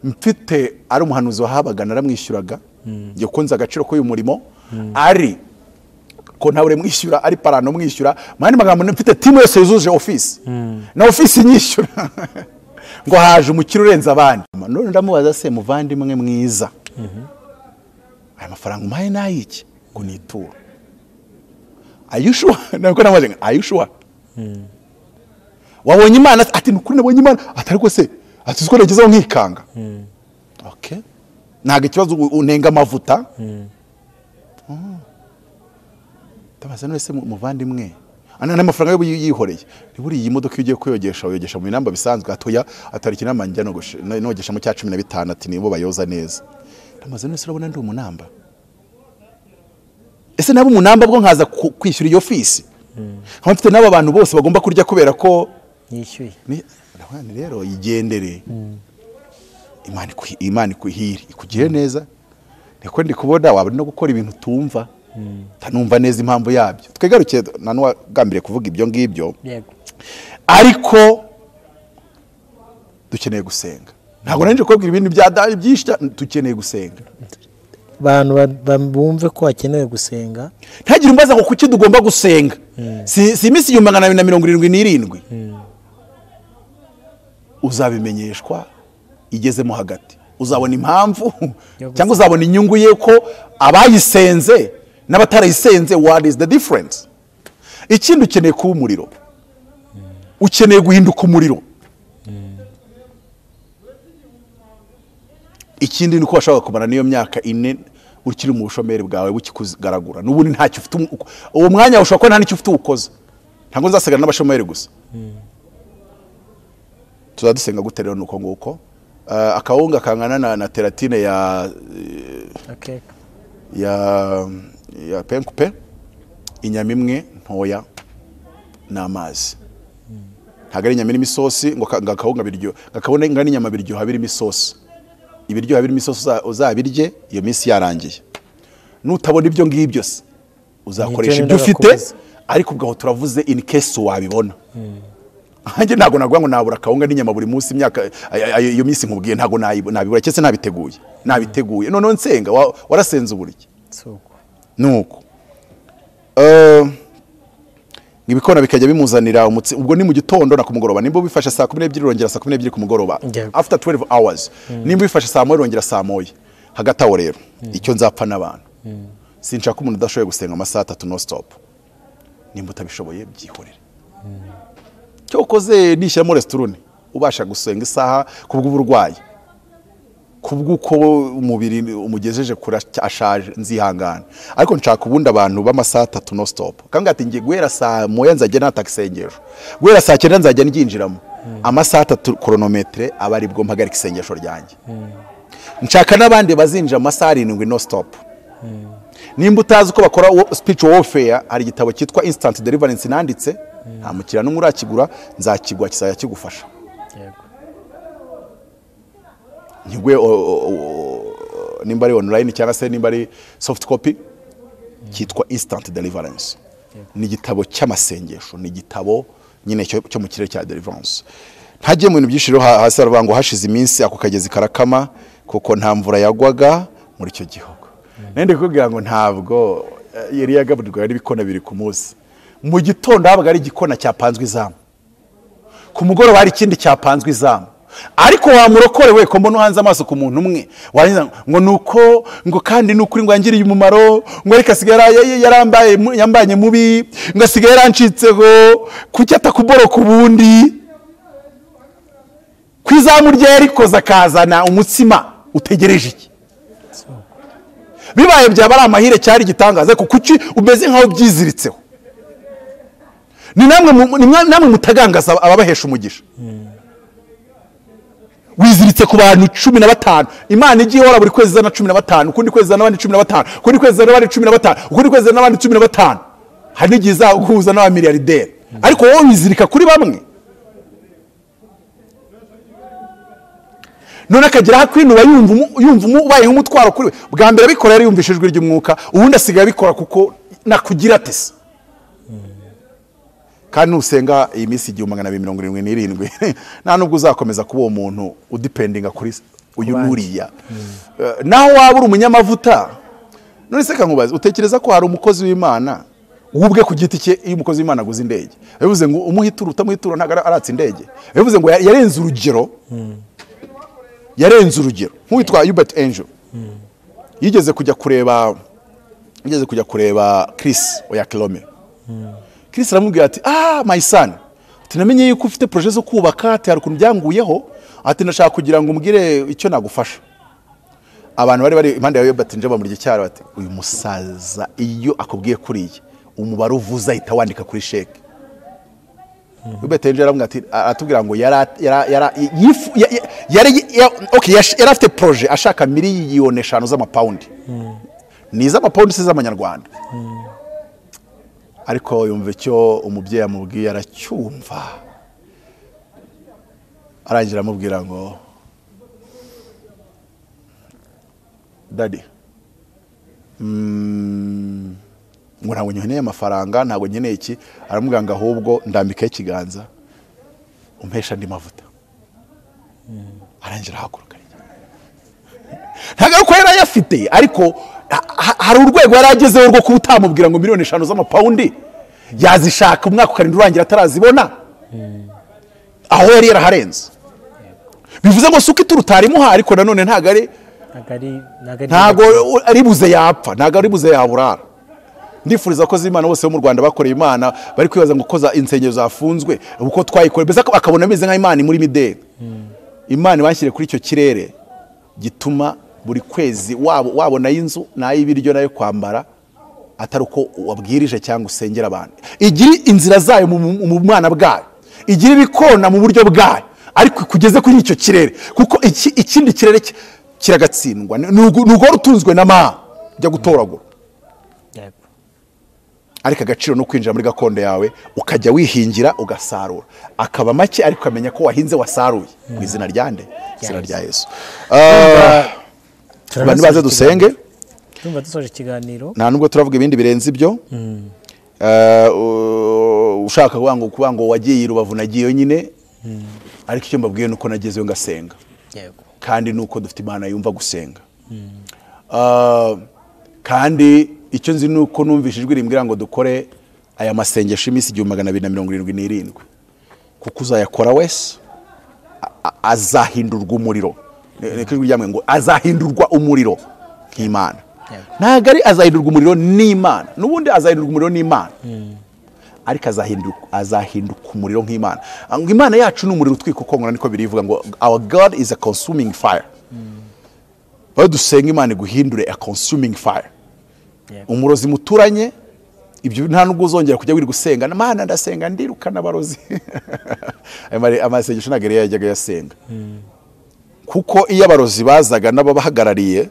Mfite ari umuhanuzi wahabaga naramwishyuraga, njye ko nzi agaciro k'uyu murimo, ari ko ntawe mwishyura, ari parano mwishyura, mani magambo mfite team yose yuzuje ofisi na ofisi nyishyura. Ngo haje umukire urenze abandi. None ndamubaza se muvandimwe mwiza, aya mafaranga umpaye nayiki? Ngo nitura. Are you sure? Nako namubaza ngo are you sure? Wabonye Imana? Ati nukuri nabonye Imana. Ati ariko se ati uko nagezeho nkikanga. Okay, ntago ikibazo unenga amavuta. Tabaza none se muvandimwe, ana n'amafaranga yo yihoreye, ni buri iyi modoka ugiye kuyogesha uyogesha mu binamba bisanzwe? Atoya atari kinamba njya nogesha mu cya 15, ati nibo bayoza neza. Ndamaze none se urabona ndi umunamba? Ese nabo umunamba bwo nkaza kwishyura iyo ofisi? Nkaba mfite n'aba bantu bose bagomba kurya kubera ko yishyuye. Ni rero igendere. Imana ikuhire ikugire neza. Niko ndi kubona waba no gukora ibintu tumva tanumva neza impamvu yabyo. Twegarukiye nanwa gambire kuvuga ibyo ngibyo. Yego. Ariko dukeneye gusenga. Ntabwo nanje kubwira ibintu bya dali byinshi, dukeneye gusenga. Abantu bumve ko hakenewe gusenga. Ntagire umbaza ngo kuki tugomba gusenga. Si iminsi 1277 uzabimenyeshwa igezemo hagati. Uzabona impamvu cyangwa uzabona inyungu ye ko abayisenze n'abatarayisenze, what is the difference? Ikindi ukeneye kuba umuriro. Ukeneye guhinduka umuriro. Ikindi ni uko washobora kumara n'iyo myaka 4 ukiri mu bushomeri bwawe bukikugaragura. N'ubundi ntacyo ufite, uwo mwanya ushobora kuba nta n'icyo ufite ukoze. Ntabwo nzasigara n'abashomeri gusa. Tuzadusenga gute rero? Nuko nguko akawunga kangana na teratine ya okay. ya penkupe, inyama imwe ntoya n'amazi. Ntabwo ari inyama irimo isosi ngo akawunga biryo, akabona ingana inyama biryoha birimo isosi. Ibiryoha birimo isosi uzabirye iyo minsi yarangiye. Nutabona ibyo ngibyo se uzakoresha ibyo ufite, ariko ubwo turavuze in case wabibona. Hanjye ntago naguha ngo nabura akawunga n'inyama buri munsi imyaka iyo minsi nkubwiye, ntago nabibura cyese nabiteguye. Nabiteguye. None nsenga warasenze uburiki. Nuko ibikona bikajya bimuzanira umutsi, ubwo ni mu gitondo na kumugoroba. Nimba ubifashe saa 12 urongera saa 12 ku mugoroba, after 12 hours. Nimba ubifashe saa 1 urongera saa 1. Hagati aho rero icyo nzapfa n'abantu, sinshaka umuntu udashoboye gusenga amasaha 3 no stop. Nimba utabishoboye byihorere. Cyo ukoze nishyiramo restaurant ubasha gusenga isaha kubw'uburwayi, kubw'uko umubiri umugejeje kure ashaje, nzihangana. Ariko nshaka ubundi abantu b'amasaha 3 no stop. Kanga ati ngiye guhera saa 1 nzajya nataka isengesho, guhera saa 9 nzajya ndyinjiramo. Amasaha 3 chronometre aba ari bwo mpagarika isengesho ryanjye. Nshaka n'abandi bazinjira amasaha 7 no stop. Nimba utazi uko bakora spiritual warfare, hari igitabo cyitwa Instant Deliverance nanditse, nta mukiriya n'umwe urakigura, nzakigwa kizajya kigufasha. Yego. Ntigwe nimba ari online cyangwa se nimba ari soft copy, cyitwa Instant Deliverance. Ni igitabo cy'amasengesho, ni igitabo nyine cyo mu kirere cya deliverance. Ntagiye mu bintu byinshi rero, hasi baravuga ngo hashize iminsi ako kagezi karakama kuko nta mvura yagwaga muri icyo gihugu. Nende kubwira ngo ntabwo yari yagaburirwa ari ibikona biri ku munsi. Mu gitondo habaga ari igikona cyapanzwe izamu, ku mugoroba hari ikindi cyapanzwe izamu. Ariko wamurokore we ko mbona uhanze amaso ku muntu umwe warangiza ngo nuko ngo kandi nukuri ngo yangiriye umumaro, ngo ariko asigaye yarambaye yambanye mubi, ngo asigaye yarancitseho, kuki atakuboroka ubundi? Kwizamu rye yarikoze akazana umutsima, utegereje iki? Bibaye byaba ari amahire cyari igitangaza, kuko kuki umeze nkaho byiziritseho? Ni namwe mutagangaza ababahesha umugisha. Wiziritse ku bantu 15. Imana igiye ihora buri kwezi izana 15, ukundi kwezi izana abandi 15, ukundi kwezi izana abandi 15, ukundi kwezi izana abandi 15. Hari n'igihe izaguhuza n'abamiliyarderi, ariko wowe wizirika kuri bamwe. None akagera hakwinuba yumva ubaye nk'umutwaro kuri we. Bwa mbere abikora yari yumvise ijwi ry'umwuka, ubundi asigaye abikora kuko nakugira ate se. Kandi nusenga iyi minsi 1277 nta nubwo uzakomeza kuba uwo muntu udependinga kuri uyu nuriya. Naho waba uri umunyamavuta. None se kankubaze, utekereza ko hari umukozi w'Imana ubwe ku giti cye, iyo umukozi w'Imana aguze indege bivuze ngo umuhitura utamuhitura ntabwo aratse indege, bivuze ngo yarenze urugero. Yarenze urugero. Nk'uwitwa Hubert Angel yigeze kujya kureba Chris Oyakhilome. Chris aramubwira ati my son, ati namenye yuko ufite projet zo kubaka, ati hari ukuntu byanguyeho, ati ndashaka kugira ngo umbwire icyo nagufasha. Abantu bari impande ya Hubert Angel bamurya cyaro bati uyu musaza iyo akubwiye kuriye umubare uvuza ahita wandika kuri sheke. Hubert Angel aramubwira ati, aratubwira ngo yari afite projet ashaka miliyoni 5 z'amapawundi. Ni iz'amapawundi se z'amanyarwanda. Ariko yumva icyo umubyeyi amubwiye aracyumva. Arangira amubwira ngo daddy, ngo ntabwo nkeneye amafaranga, ntabwo nkeneye iki. Aramubwira ngo ahubwo ndambikaho ikiganza umpesha andi mavuta. Arangira ahaguruka. Ntabwo ari uko yari ayafite, ariko hari urwego yari agezeho rwo kuba utamubwira ngo miliyoni 5 z'amapawundi yazishaka umwaka ukarinda urangira atarazibona. Aho yari yaraharenze. Bivuze ngo suko ituru utarimuha, ariko nanone ntabwo ari buze yapfa, ntabwo ari buze yaburara. Ndifuriza ko z'Imana bose bo mu Rwanda bakoreye Imana bari kwibaza ngo koza insengero zafunzwe uko twayikore, mbese akabona ameze nka Imana muri mideli. Imana bashyire kuri icyo kirere gituma buri kwezi wabona y'inzu n'ay'ibiryo nayo kwambara, atari uko wabwirije cyangwa usengera abantu. Igira inzira zayo mu mwana bwayo, igira ibikona mu buryo bwayo, ariko kugeze kuri icyo kirere, kuko ikindi kirere kiragatsindwa. Nugo rutunzwe na ma jya gutoragura. Ariko agaciro no kwinjira muri gakondo yawe ukajya wihingira ugasarura, akaba make ariko ukamenya ko wahinze wasaruye. Mu izina rya nde? Izina rya Yesu. Abantu baze dusenge. Tumva dusoje ikiganiro. Nta nubwo turavuga ibindi birenze ibyo. Ushaka kuvuga ngo wagiye i Rubavu nagiyeyo nyine, ariko icyo mbabwiye nuko nagezeyo ngasenga. Kandi nuko dufite Imana yumva gusenga. Kandi icyo nzi nuko numvise ijwi rimbwira ngo dukore aya masengesho iminsi 1277, kuko uzayakora wese azahindurwa umuriro. Niko ijwi ryamwe ngo azahindurwa umuriro nk'Imana. Ntabwo ari azahindurwa umuriro n'Imana, n'ubundi azahindurwa umuriro n'Imana, ariko azahinduka umuriro nk'Imana. Ngo Imana yacu ni umuriro utwika ukongora, niko birivuga ngo our God is a consuming fire. Bayo dusenga Imana iguhindure a consuming fire. Umurozi muturanye ibyo nta nubwo uzongera kujya wiri gusenga, Mana ndasenga ndirukana abarozi. Amasengesho ntabwo yari yajyaga yasenga. Kuko iyo abarozi bazaga n'ababahagarariye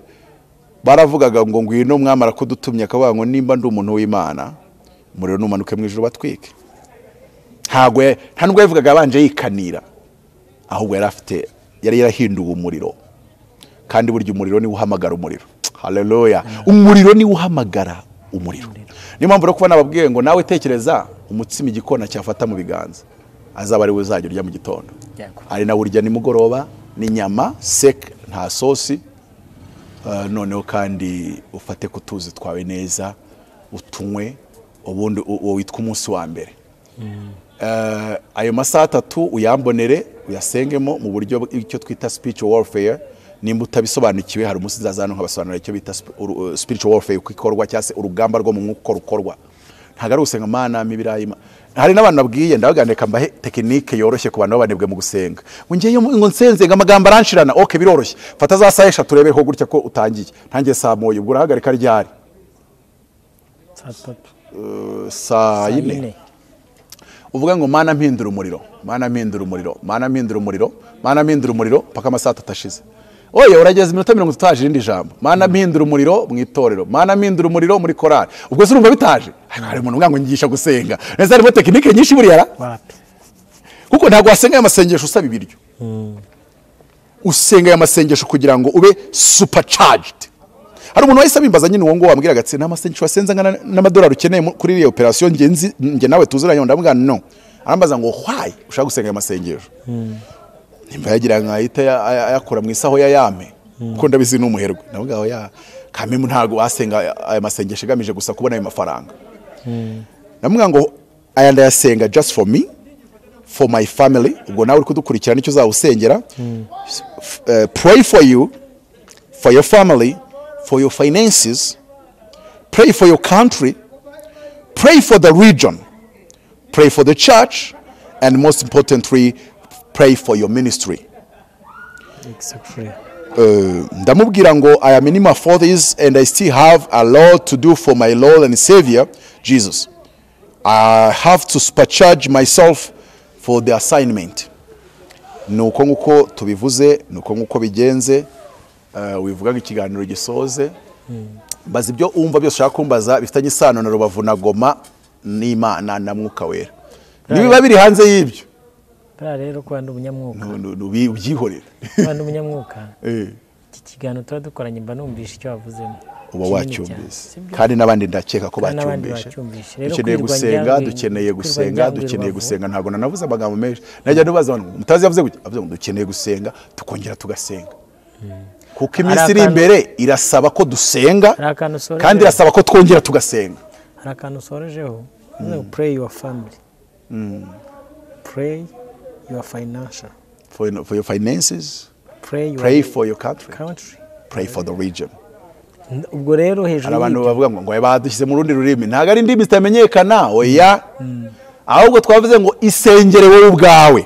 baravugaga ngo ngwino mwamara kudutumye, akavuga ngo nimba ndi umuntu w'Imana umuriro numanuke mu ijuru batwike. Ntabwo nta nubwo yavugaga abanje yikanira, ahubwo yari yarahinduwe umuriro. Kandi burya umuriro ni uhamagara umuriro. Haleluya. Umuriro ni uhamagara umuriro. Niyo mpamvu rero kuba nababwiye ngo nawe tekereza umutsima igikona cyafata mu biganza, azaba ari we uzajya urya mu gitondo, ari nawe urya nimugoroba, n'inyama sek nta sosi. Noneho kandi ufate kutuzi twawe neza utunywe, ubundi uwo witwa umunsi wa mbere. Ayo masaha 3 uyambonere uyasengemo mu buryo icyo twita spiritual warfare. Nimba utabisobanukiwe hari umunsi nzaza hano nkabasobanurira icyo bita spiritual warfare uko ikorwa, cyangwa se urugamba rwo mu mwuka rukorwa. Ntabwo ari ugusenga Mana mibirayi. Hari n'abantu nabwiye ndabaganira mbahe tekinike yoroshye ku bantu babanebwe mu gusenga. Ngo ngiye ngo nsenze ngo amagambo aranshirana. Okay, biroroshye. Fata za saa 3 urebeho gutya ko utangiye. Ntangiye saa 1 ubwo urahagarika ryari? Saa 3. Saa 4. Uvuga ngo Mana mpindura umuriro, Mana mpindura umuriro, Mana mpindura umuriro, Mana mpindura umuriro paka amasaha 3 ashize. Oya urageza iminota 30 utaje irindi jambo. Mana mpindura umuriro mu itorero, Mana mpindura umuriro muri korali. Ubwo se urumva bitaje? Hari umuntu uvuga ngo nyigisha gusenga. Neza harimo tekinike nyinshi buriya ra? Wapi? Kuko ntabwo wasenga aya masengesho usaba ibiryo. Usenga aya masengesho kugira ngo ube supercharged. Hari umuntu wahise abimbaza nyine uwo ngo wambwiraga ati nta masengesho wasenze angana n'amadolari ukeneye kuri iriya operation nge nzi nge nawe tuziranye, ndamubwira no. Arambaza ngo why ushaka gusenga aya masengesho? Nimba yagira nkahita ayakora mu isaho ya yame kuko ndabizi ni umuherwe. Ndamubwira oya kamemu ntago wasenga aya masengesho agamije gusa kubona ayo mafaranga. Ndamubwira ngo aya ndayasenga just for me, for my family. Ubwo nawe uri kudukurikira nicyo uzawusengera. Pray for you, for your family, for your finances, pray for your country, pray for the region, pray for the church, and most importantly, pray for your ministry. Exactly. Ndamubwira ngo I am in my 40s and I still have a lot to do for my Lord and Savior, Jesus. I have to supercharge myself for the assignment. Nuko nguko tubivuze, nuko nguko bigenze. Wivuga ikiganiro gisoze. Mbaza ibyo umva byose ushaka kumbaza bifitanye isano na Rubavu na Goma n'Imana na Mwuka Wera. Nibiba biri hanze y'ibyo. Bra rero ko ndi umunyamwuka. Ubyihorere. Ko ndi umunyamwuka. Iki kiganiro tuba dukoranye mba numvishe icyo wavuzemo. Uba wacyumvise. Kandi n'abandi ndakeka ko bacyumvishe. Dukeneye gusenga, dukeneye gusenga, dukeneye gusenga. Ntago nanavuze amagambo menshi. Najya ndubaza abantu mutazi yavuze gutya, avuze ngo dukeneye gusenga, tukongera tugasenga. Kuko iminsi iri imbere irasaba ko dusenga kandi irasaba ko twongera tugasenga. Hari akantu usorejeho, pray your family. Pray your financial. For your finances. Pray for your country. Pray for the region. Ubwo rero hejuru abantu bavuga ngo badushyize mu rundi rurimi, ntago ari indimi zitamenyekana, oya. Ahubwo twavuze ngo isengere wowe ubwawe,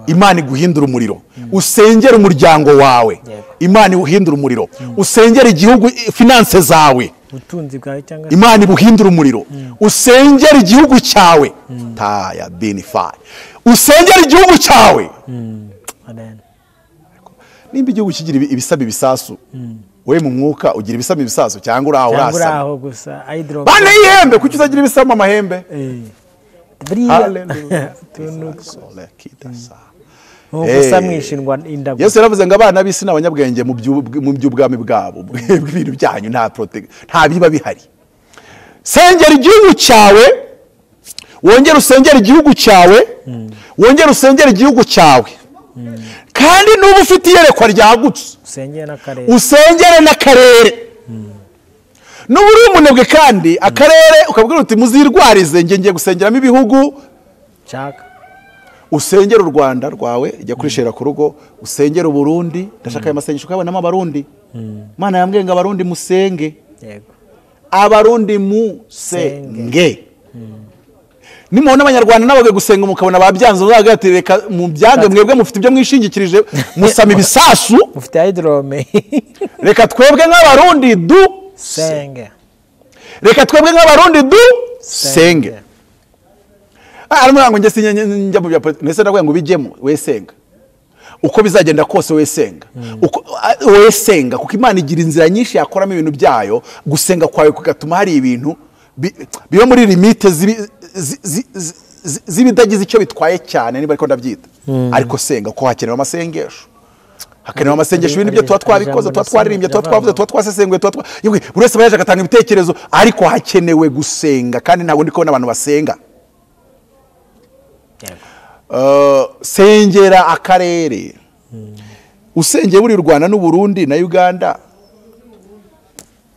Imana iguhindura umuriro. Usengere umuryango wawe, Imana iguhindura umuriro. Usengere igihugu, finance zawe, ubutunzi bwawe cyangwa Imana iguhindura umuriro. Usengere igihugu cyawe, taya benify. Usengere igihugu cyawe. Amen. Nimba igihugu kigira ibisaba ibisasu, we mu mwuka ugira ibisaba ibisasu cyangwa uraho urasa aho gusa aidro bane ihembe, kuki uzagira ibisaba amahembe? Yesu yaravuze ngo abana b'isi n'abanyabwenge mu by'ubwami bwabo, ibintu byanyu nta protect, nta biba bihari. Sengera igihugu cyawe, wongere usengera igihugu cyawe, wongere usengera igihugu cyawe. Kandi nuba ufite iyerekwa ryagutse, usengere n'akarere. Nuba uri umunebwe kandi akarere ukabwira uti muzirwarize nge ngiye gusengeramo ibihugu. Usengere u Rwanda rwawe, ijya kurishera ku rugo, usengere u Burundi. Ndashaka aya masengesho ukabonamo Abarundi. Imana yambwiye ngo Abarundi musenge. Abarundi musenge. Nimubona Abanyarwanda n'abagwe gusenga mukabona babyanze, uzaga ati reka mu byange mwebwe mufite ibyo mwishingikirije, musama ibisasu, mufite hydrome. Reka twebwe nk'Abarundi du senge. Reka twebwe nk'Abarundi du senge. Arimo ngo nge sinye njya mu bya politiki, nese ndavuga ngo bijyemo we senga. Uko bizagenda kose we senga. Uko we senga, kuko Imana igira inzira nyinshi yakoramo ibintu byayo, gusenga kwawe kugatuma hari ibintu biba muri limite zibidagize icyo bitwaye cyane, niba ariko ndabyita. Ariko senga ko hakenewe amasengesho. Hakenewe amasengesho, ibintu byo tuba twabikoze, tuba twaririmbye, tuba twavuze, tuba twasesenguye, tuba buri wese bayaje agatanga ibitekerezo, ariko hakenewe gusenga. Kandi ntabwo ndi kubona abantu basenga. Sengera akarere. Usengeye buri Rwanda n'u Burundi na Uganda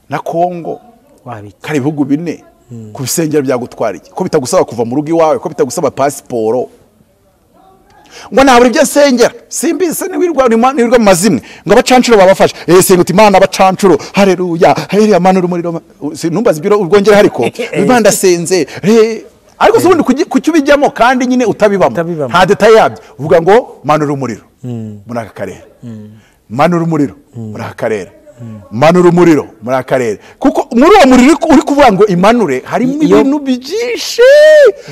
na Kongo, kari ibihugu bine, kubisengera byagutwara iki? Ko bitagusaba kuva mu rugo iwawe, ko bitagusaba pasiporo. Ngo ntabwo ibyo sengera simbizi, niwirwa mu mazimwe ngo abacancuro babafashe. Senga uti Imana abacancuro, haleluya, haleluya, Mana urumuriro. Numbaza ibyo ubwongera ariko Imana ndasenze. Ariko se ubundi kuki ubijyamo kandi nyine utabibamo, nta detail yabyo. Uvuga ngo manura umuriro muri aka karere, manura umuriro muri aka karere, Manura umuriro muri akarere, kuko muri uwo muriro uri kuvuga ngo imanure harimo ibintu byinshi.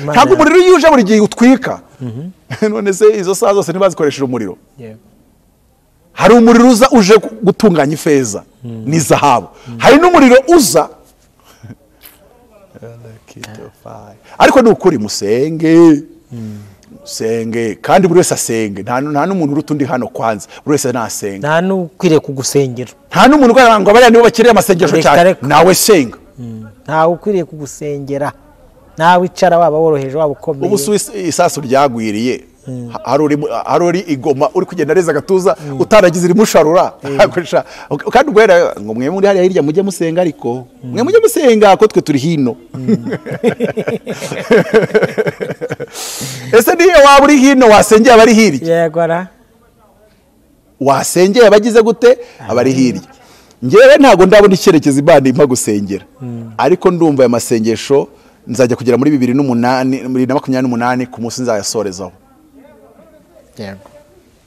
Ntabwo umuriro iyo uje buri gihe utwika. None se izo saha zose ntibazikoresheje umuriro? Hari umuriro uza uje gutunganya ifeza n'izahabu, hari n'umuriro uza. Ariko ni ukuri musenge, musenge, kandi buri wese asenge. Nta n'umuntu uruta undi hano kwanza, buri wese nasenga. Nta n'ukwiriye kugusengera, nta n'umuntu ugaragara ngo abariya nibo bakeneye amasengesho cyane, nawe senga. Ntawe ukwiriye kugusengera, nawe icara, waba woroheje waba ukomeye. Ubu isasu ryagwiriye, hari uri igoma uri kugenda areza agatuza utaragize irimusharura. Kandi ubwo ngo mwe muri hariya hirya mujye musenga, ariko mwe mujye musenga ko twe turi hino. Ese niyo waba uri hino wasengeye abari hirya? Yego ra. Wasengeye abagize gute? Abari hirya. Ngewe ntago ndabona icyerekezo Imana impa gusengera, ariko ndumva aya masengesho nzajya kugera muri 2008 muri 2028 ku munsi nzayasorezaho. Yego.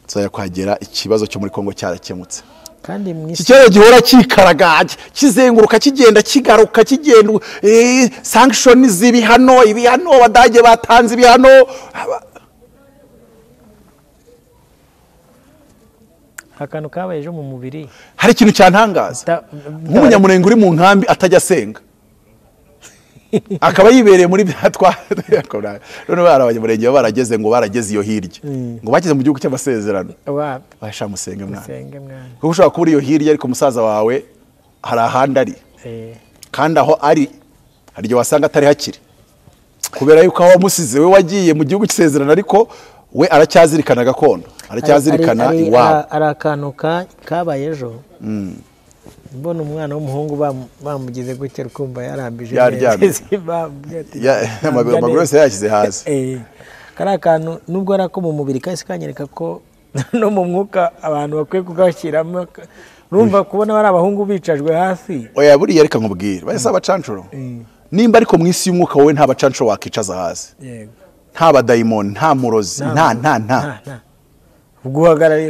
Nzajya kuhagera ikibazo cyo muri Kongo cyarakemutse. Kandi mwisi ikibazo gihora kikaraga kizenguruka kigenda kigaruka kigenda, sanction z'ibihano, ibihano abadage batanze ibihano. Akantu kabaye ejo mu mubiri, hari ikintu cyantangaza. Nk'umunyamurenge uri mu nkambi atajya asenga, akaba yibereye muri byatwa. None barabanyamurenge barageze ngo barageze iyo hirya, ngo bageze mu gihugu cy'amasezerano. Basha musenge mwana, kuko ushobora kuba uri iyo hirya ariko musaza wawe hari ahandi ari, kandi aho ari hari igihe wasanga atari hakiri, kubera yuko aho wamusize we wagiye mu gihugu cy'isezerano, ariko we aracyazirikana gakondo, aracyazirikana iwabo. Ari akantu kabaye ejo, mbona umwana w'umuhungu bamugize gutya ukumva yarambije neza, amaguru yose yashyize hasi. Kari akantu nubwo ari ako mu mubiri kahise kanyereka ko no mu mwuka abantu bakwiye kugashyiramo. Urumva kubona bari abahungu bicajwe hasi. Oya buriya reka nkubwire, bahise abacancuro. Nimba ariko mu isi y'umwuka wowe nta bacancuro wakicaza hasi, nta badayimoni, nta murozi, nta nta nta.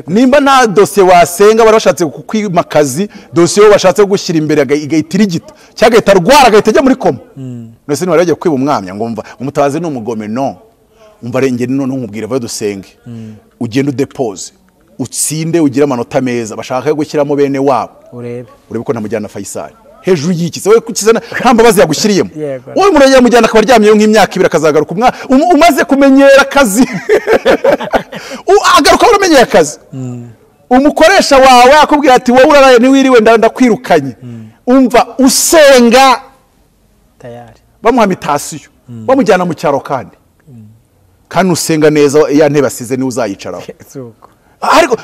Nimba nta dosiye wasenga bari bashatse kukwima akazi, dosiye bashatse gushyira imbere igahita irigita cyangwa igahita arwara agahita ajya muri koma. None se ntiwari kwiba umwamya ngo mva umutabazi ni umugome? No, umva rengeri none nkubwire vayo dusenge, ugende udepose, utsinde, ugire amanota meza. Bashaka gushyiramo bene wabo, urebe ko ntamujyana Faisal hejuru y'iki se we kukizana nta mbabazi yagushyiriyemo. Wowe murenge mujyana akaba aryamyeyo nk'imyaka 2 akazagaruka umaze kumenyera akazi. Agaruka uramenyera akazi, umukoresha wawe akubwira ati wowe uraraye ntiwiriwe ndakwirukanye. Umva usenga tayari, bamuha mitasiyo, bamujyana mu cyaro, kandi kandi usenga neza ya ntebe asize niwe uzayicaraho. Ariko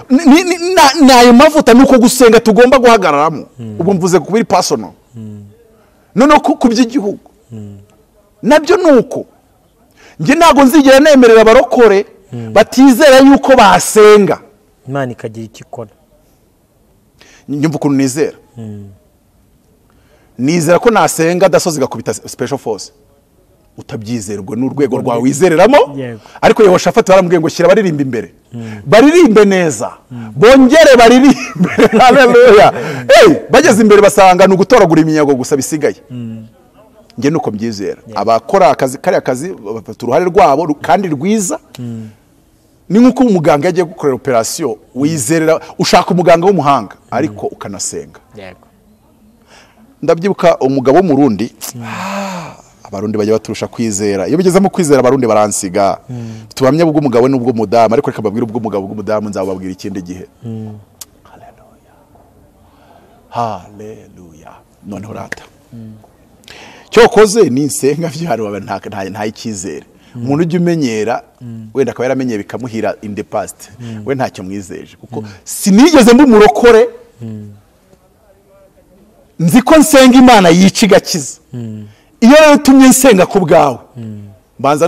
nayo mavuta nuko gusenga tugomba guhagararamo. Ubwo mvuze kubiri personal, none ku by'igihugu nabyo nuko nge ntago nzigera nemerera abarokore batizera yuko basenga Imana ikagira icyo ikora. Nyumva ukuntu nizera, nizera ko nasenga dasozi gakubita special force. Utabyizerwa n'urwego rwawe wizereramo. Ariko Yehoshafati baramubwiye ngo shyira baririmba imbere, baririmbe neza, bongere baririmbe. Haleluya. Bageze imbere basanga ni ugutoragura iminyago gusa bisigaye. Nge nuko mbyizera, abakora akazi kariya kazi bafata uruhare rwabo kandi rwiza. Ni nkuko umuganga yagiye gukorera operation, wizerera ushaka umuganga w'umuhanga ariko ukanasenga. Ndabyibuka umugabo w'umurundi, abarundi bajya baturusha kwizera. Iyo bigeze mu kwizera abarundi baransiga. Tubamye ubwo umugabo n'ubwo mudamu, ariko reka babwire ubwo umugabo bw'umudamu nzababwira ikindi gihe. Haleluya, haleluya. Noneho rata cyokoze ni nsenga byaro nta icyizere. Umuntu ujya umenyera wenda akaba yaramenyeye bikamuhira in the past, we ntacyo mwizeje, kuko sinigeze mbumurokore. Nzi ko nsenga Imana yica igakiza. Iyo rero utumye nsenga ku bwawe, mbanza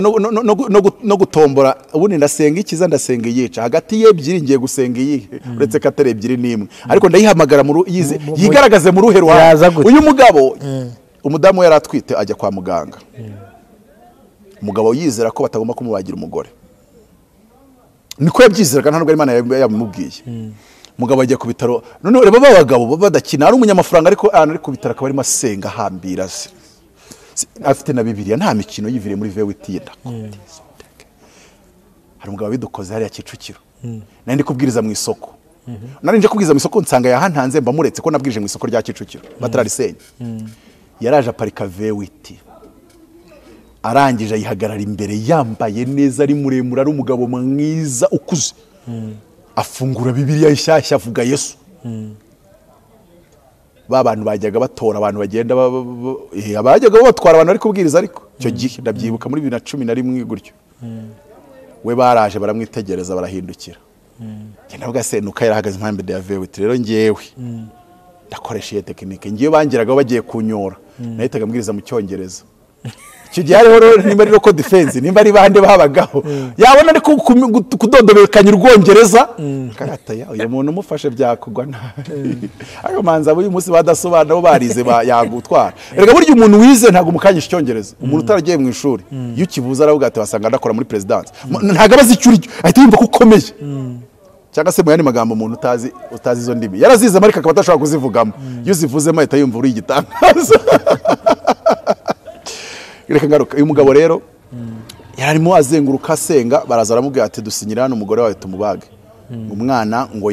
no gutombora. Ubundi ndasenga ikiza, ndasenga iyica, hagati y'ebyiri ngiye gusenga iyihe, uretse ko atari ebyiri n'imwe, ariko ndayihamagara yigaragaze mu ruhe ruhande. Uyu mugabo umudamu we yaratwite ajya kwa muganga. Umugabo yizera ko batagomba kumubagira umugore, niko yabyizeraga, nta nubwo Imana yamubwiye. Mugabo ajya ku bitaro, none reba babagabo badakina, ari umunyamafaranga ariko ahantu ari ku bitaro akaba arimo asenga ahambira se, afite na Bibiliya, nta mikino, yiviriye muri V8. Hari umugabo bidukoze hariya Kicukiro, nari ndi kubwiriza mu isoko, nari nje kubwiriza mu isoko nsanga yahantanze, mba muretse ko nabwirije mu isoko rya Kicukiro batararisenya. Yaraje aparika V8, arangije ayihagarara imbere, yambaye neza, ari muremure, ari umugabo mwiza ukuze, afungura Bibiliya ishyashya avuga Yesu. Ba bantu bajyaga batora abantu bagenda, abajyaga batwara abantu bari kubwiriza, ariko icyo gihe ndabyibuka muri 2011 gutyo, we baraje baramwitegereza barahindukira. Njye ndavuga se nuko yarahagaze impande ya V8, rero ngewe ndakoresha iyi tekinike, ngiye bangiragaho bagiye kunyora, nahitaga mbwiriza mu Cyongereza. Icyo gihe hariho nimba ari local defense, nimba ari bande babagaho, yabona ari kudodobekanya Urwongereza kagataya, uyu muntu umufashe byakugwa nabi. Ariko manza uyu munsi badasobanura bo barize yagutwara. Erega burya umuntu wize ntabwo umukanyisha Icyongereza, umuntu utaragiye mu ishuri iyo ukivuze aravuga ati wasanga ndakora muri presidence, ntabwo abazi icyo uricyo, ahita yumva ko ukomeye. Cyangwa se mu yandi magambo, umuntu utazi izo ndimi yarazize ariko akaba atashobora kuzivugamo, iyo uzivuzemo ahita yumva uri igitangaza. Reka ngaruka, uyu mugabo rero yararimo azenguruka asenga, baraza aramubwira ati dusinyira hano umugore wawe tumubage. Umwana ngo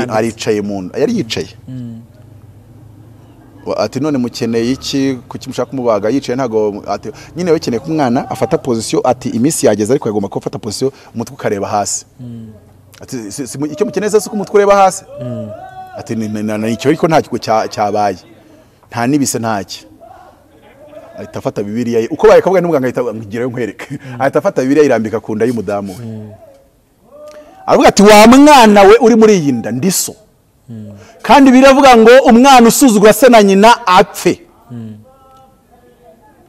aricaye mu nda, yari yicaye. Ati none mukeneye iki, kuki mushaka kumubaga? Yicaye ntago, ati nyine wekeneye ko umwana afata position, ati iminsi yageze ariko yagomba gufata position, umutwe ukareba hasi. Ati icyo mukeneye se ko umutwe ureba hasi? Ati ni icyo, ariko nta cyabaye, nta nibise ntacyo. Ahita afata Bibiliya ye, uko baye kavuga n'umuganga ahita ngirayo nkwereke, ahita afata Bibiliya irambika ku nda y'umudamu we, aravuga ati wa mwana we uri muri iyi nda ndi so, kandi biravuga ngo umwana usuzugura se na nyina apfe,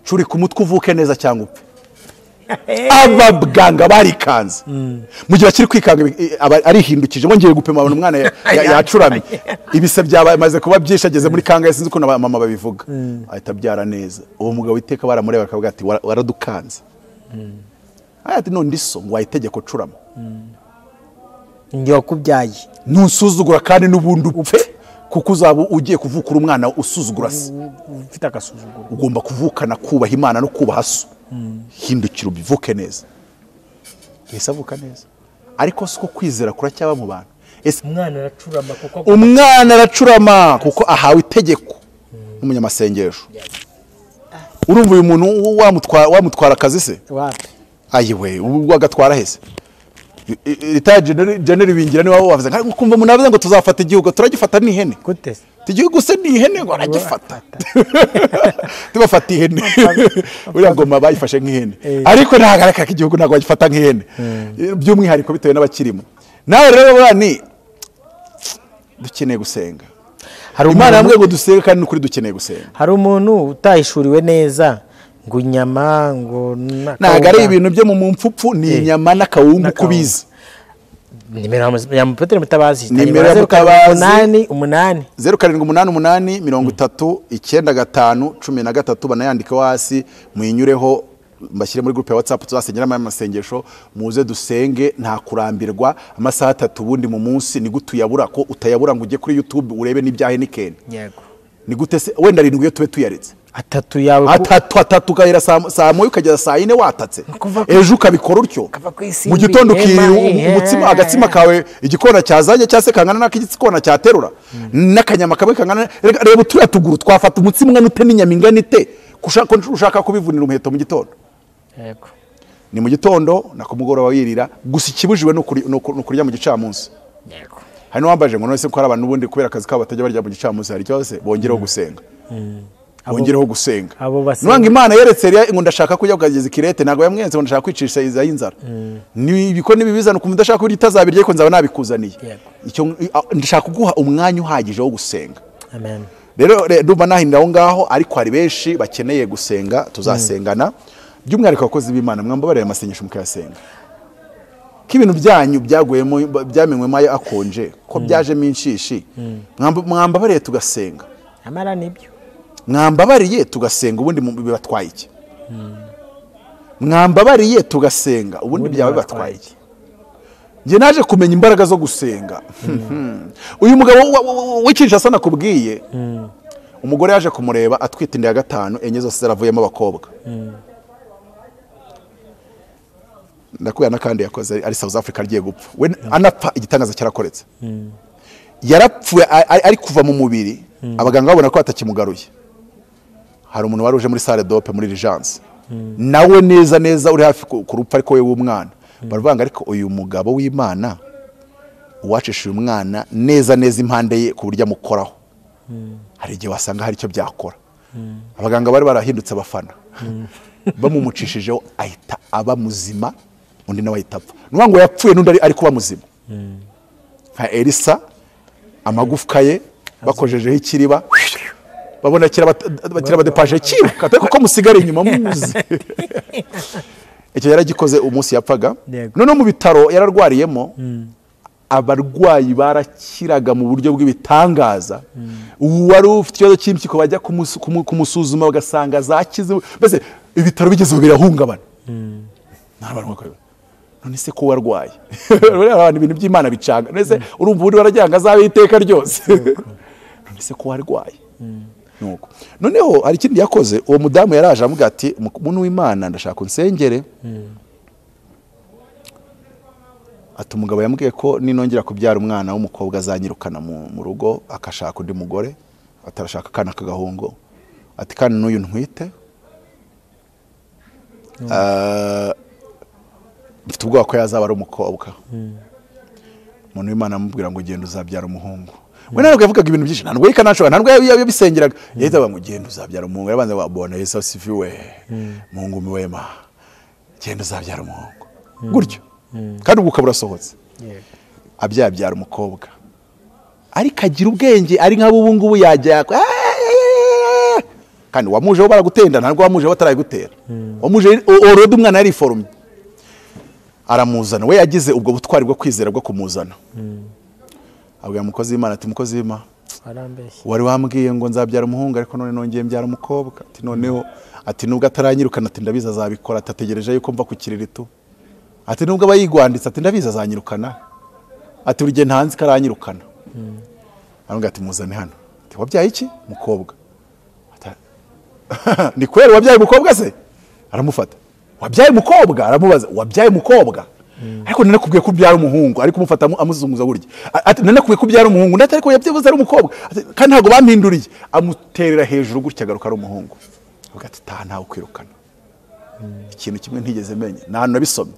curi ku mutwe uvuke neza cyangwa upfe. Abaganga barikanze, mu gihe bakiri kwikanga arihindukije, bongeye gupima abantu umwana yacuramye, ibise byamaze kuba byinshi, ageze muri kangahe sinzi ukuntu mama babivuga, ahita abyara neza. Uwo mugabo iteka baramureba bakavuga ati waradukanze. Ati none ndi so, ngo wayitegeko curama, njye wakubyaye, ntusuzugura kandi n'ubundi upfe, kuko uzaba ugiye kuvukura umwana usuzugura se, ufite agasuzuguro. Ugomba kuvukana kubaha Imana no kubaha so, hindukira ubivuke neza. Yesu avuka neza, ariko siko kwizera kuracyaba mu bantu. Ese umwana aracurama kuko ahawe itegeko n'umunyamasengesho. Urumva uyu muntu wamutwara akazi se? Wapi? Ayiwe, ubwo agatwara hese? Rita General Bingira niwe wavuze nka kumva umuntu avuze ngo tuzafata igihugu, turagifata ni ihene. Gute se? Igihugu se ni ihene ngo aragifata. Tubafata ihene. Uriya ngoma bayifashe nk'ihene. Ariko ntagaraka ko igihugu ntabwo bagifata nk'ihene. By'umwihariko bitewe n'abakirimo. Nawe rero bani dukeneye gusenga. Hari Imana yambwiye ngo dusenge kandi n'ukuri dukeneye gusenga. Hari umuntu utahishuriwe neza ngo inyama ngo ntabwo ari ibintu byo mu mpfupfu, ni inyama n'akawungu kubizi. Nimero ya Petero Mutabazi, nimero ya Mutabazi 8 8 0 7 8 8 30 95 13, banayandikeho hasi muyinyureho, mbashyire muri groupe ya WhatsApp tuzasenyeramo amasengesho, muze dusenge nta kurambirwa. Amasaha 3 ubundi mu munsi ni gutuyabura ko utayabura ngo ujye kuri YouTube urebe n'ibyahe nikene. Yego. Ni gute se wenda arindwi iyo tube tuyaretse atatu yawe atatu ukahera saa moya ukageza saa 4 watatse, ejo ukabikora utyo, mu gitondo ukirira umutsima, agatsima kawe igikona cyazanye cyase kangana n'ak'igikona cyaterura n'akanyama kamwe kangana. Reba uturiya tuguru twafata umutsima ungana ute n'inyama ingana ite, ushaka kubivunira umuheto mu gitondo. Yego, ni mu gitondo na kumugoroba wirira gusa, ikibujijwe no kurya mu gicamunsi. Yego, hari n'uwambaje ngo none se ko hari abantu ubundi kubera akazi kabo batajya barya mu gicamunsi, hari ikibazo se? Bongereho gusenga, bongereho gusenga. Nubanga Imana yeretse Eliya ngo ndashaka kujya kugeza ikirete, ntabwo yamwenze ngo ndashaka kwicisha iza y'inzara, nibiko nibibizana ukumva udashaka kurya itazabirya ariko nzaba nabikuzaniye. Icyo ndashaka kuguha umwanya uhagije wo gusenga. Amen. Rero ndumva nahinda aho ngaho, ariko hari benshi bakeneye gusenga, tuzasengana. By'umwihariko abakozi b'Imana mwambabarira amasengesho mukayasenga, ko ibintu byanyu byaguyemo byamenywemo akonje, ko byajemo inshishi, mwambabariye tugasenga. Amara nibyo mwambabariye tugasenga, ubundi bibatwaye iki? Mwambabariye tugasenga, ubundi byaba bibatwaye iki? Njye naje kumenya imbaraga zo gusenga. Uyu mugabo w'ikinshasa nakubwiye, umugore yaje kumureba atwite inda ya 5, 4 zose zaravuyemo abakobwa. Ndakubwira n'akandi yakoze ari South Africa agiye gupfa, we anapfa igitangaza cyarakoretse. Yarapfuye ari kuva mu mubiri, abaganga babona ko atakimugaruye. Hari umuntu wari uje muri salle d'op muri urgence, nawe neza neza uri hafi ku rupfu ariko we w'umwana. Baravanga ariko uyu mugabo w'Imana uwacisha uyu mwana neza neza impande ye ku buryo amukoraho, hari igihe wasanga hari icyo byakora. Abaganga bari barahindutse abafana, bamumucishijeho ahita aba muzima, undi nawe ahita apfa. Nuvuga ngo yapfuye n'undi ari kuba muzima. Nka Elisa amagufwa ye bakojejeho ikiriba, babona kirabadepaje kiruka ariko ko musigara inyuma muzi. Icyo yaragikoze umunsi yapfaga. Noneho mu bitaro yararwariyemo, abarwayi barakiraga mu buryo bw'ibitangaza. Uwari ufite ikibazo cy'impyiko bajya kumusuzuma bagasanga zakize, mbese ibitaro bigeze birahungabana. None se ko warwaye? Abantu ibintu by'Imana bicanga. None se urumva ubundi warajyanga azabe iteka ryose? None se ko warwaye? Nuko noneho hari ikindi yakoze. Uwo mudamu yaraje amuga ati muntu w'Imana ndashaka unsengere. Ati umugabo yambwiye ko ninongera kubyara umwana w'umukobwa azanyirukana mu rugo akashaka undi mugore, atarashaka akana k'agahungu. Ati kandi n'uyu ntwite mfite ubwoba ko yazaba ari umukobwa. Umuntu w'Imana amubwira ngo genda uzabyara umuhungu. We ntabwo yavugaga ibintu byinshi, ntabwo yikanashobora, ntabwo yabisengeraga. Yahita avuga ngo genda uzabyara umuhungu. Yarabanza ngo bona Yesu asifiwe, Mungu mwema, genda uzabyara umuhungu gutyo. Kandi ubwo ukaba urasohotse. Abyabyara umukobwa, ariko agira ubwenge ari nk'abo ubu ngubu yajya. Kandi wamujeho baragutenda, ntabwo wamujeho batarayigutera. Wamuje already umwana yariforumye, aramuzana. We yagize ubwo butwari bwo kwizera bwo kumuzana. Abwira umukozi w'Imana ati mukozi w'Imana, wari wambwiye ngo nzabyara umuhungu ariko none nongeye mbyara umukobwa. Ati noneho, ati nubwo ataranyirukana ati ndabizi azabikora, atategereje yuko mva ku kiriritu. Ati nubwo aba yigwanditse ati ndabizi azanyirukana. Ati buri gihe ntanzi ko aranyirukana. Aramubwira ati muzane hano. Ati wabyaye iki? Mukobwa. Ni kweri wabyaye umukobwa se? Aramufata. Wabyaye umukobwa? Aramubaza wabyaye umukobwa? Ariko nanakubwiye ko ubyara umuhungu. Ariko umufata amuzunguza burya. Ati nanakubwiye ko ubyara umuhungu, ndetse ariko yabyibuze ari umukobwa. Kandi ntago bampinduriye. Amuterera hejuru gutya agaruka ari umuhungu. Avuga ati ta ntawe kwirukana. Ikintu kimwe ntigeze menya, nta nabisomye.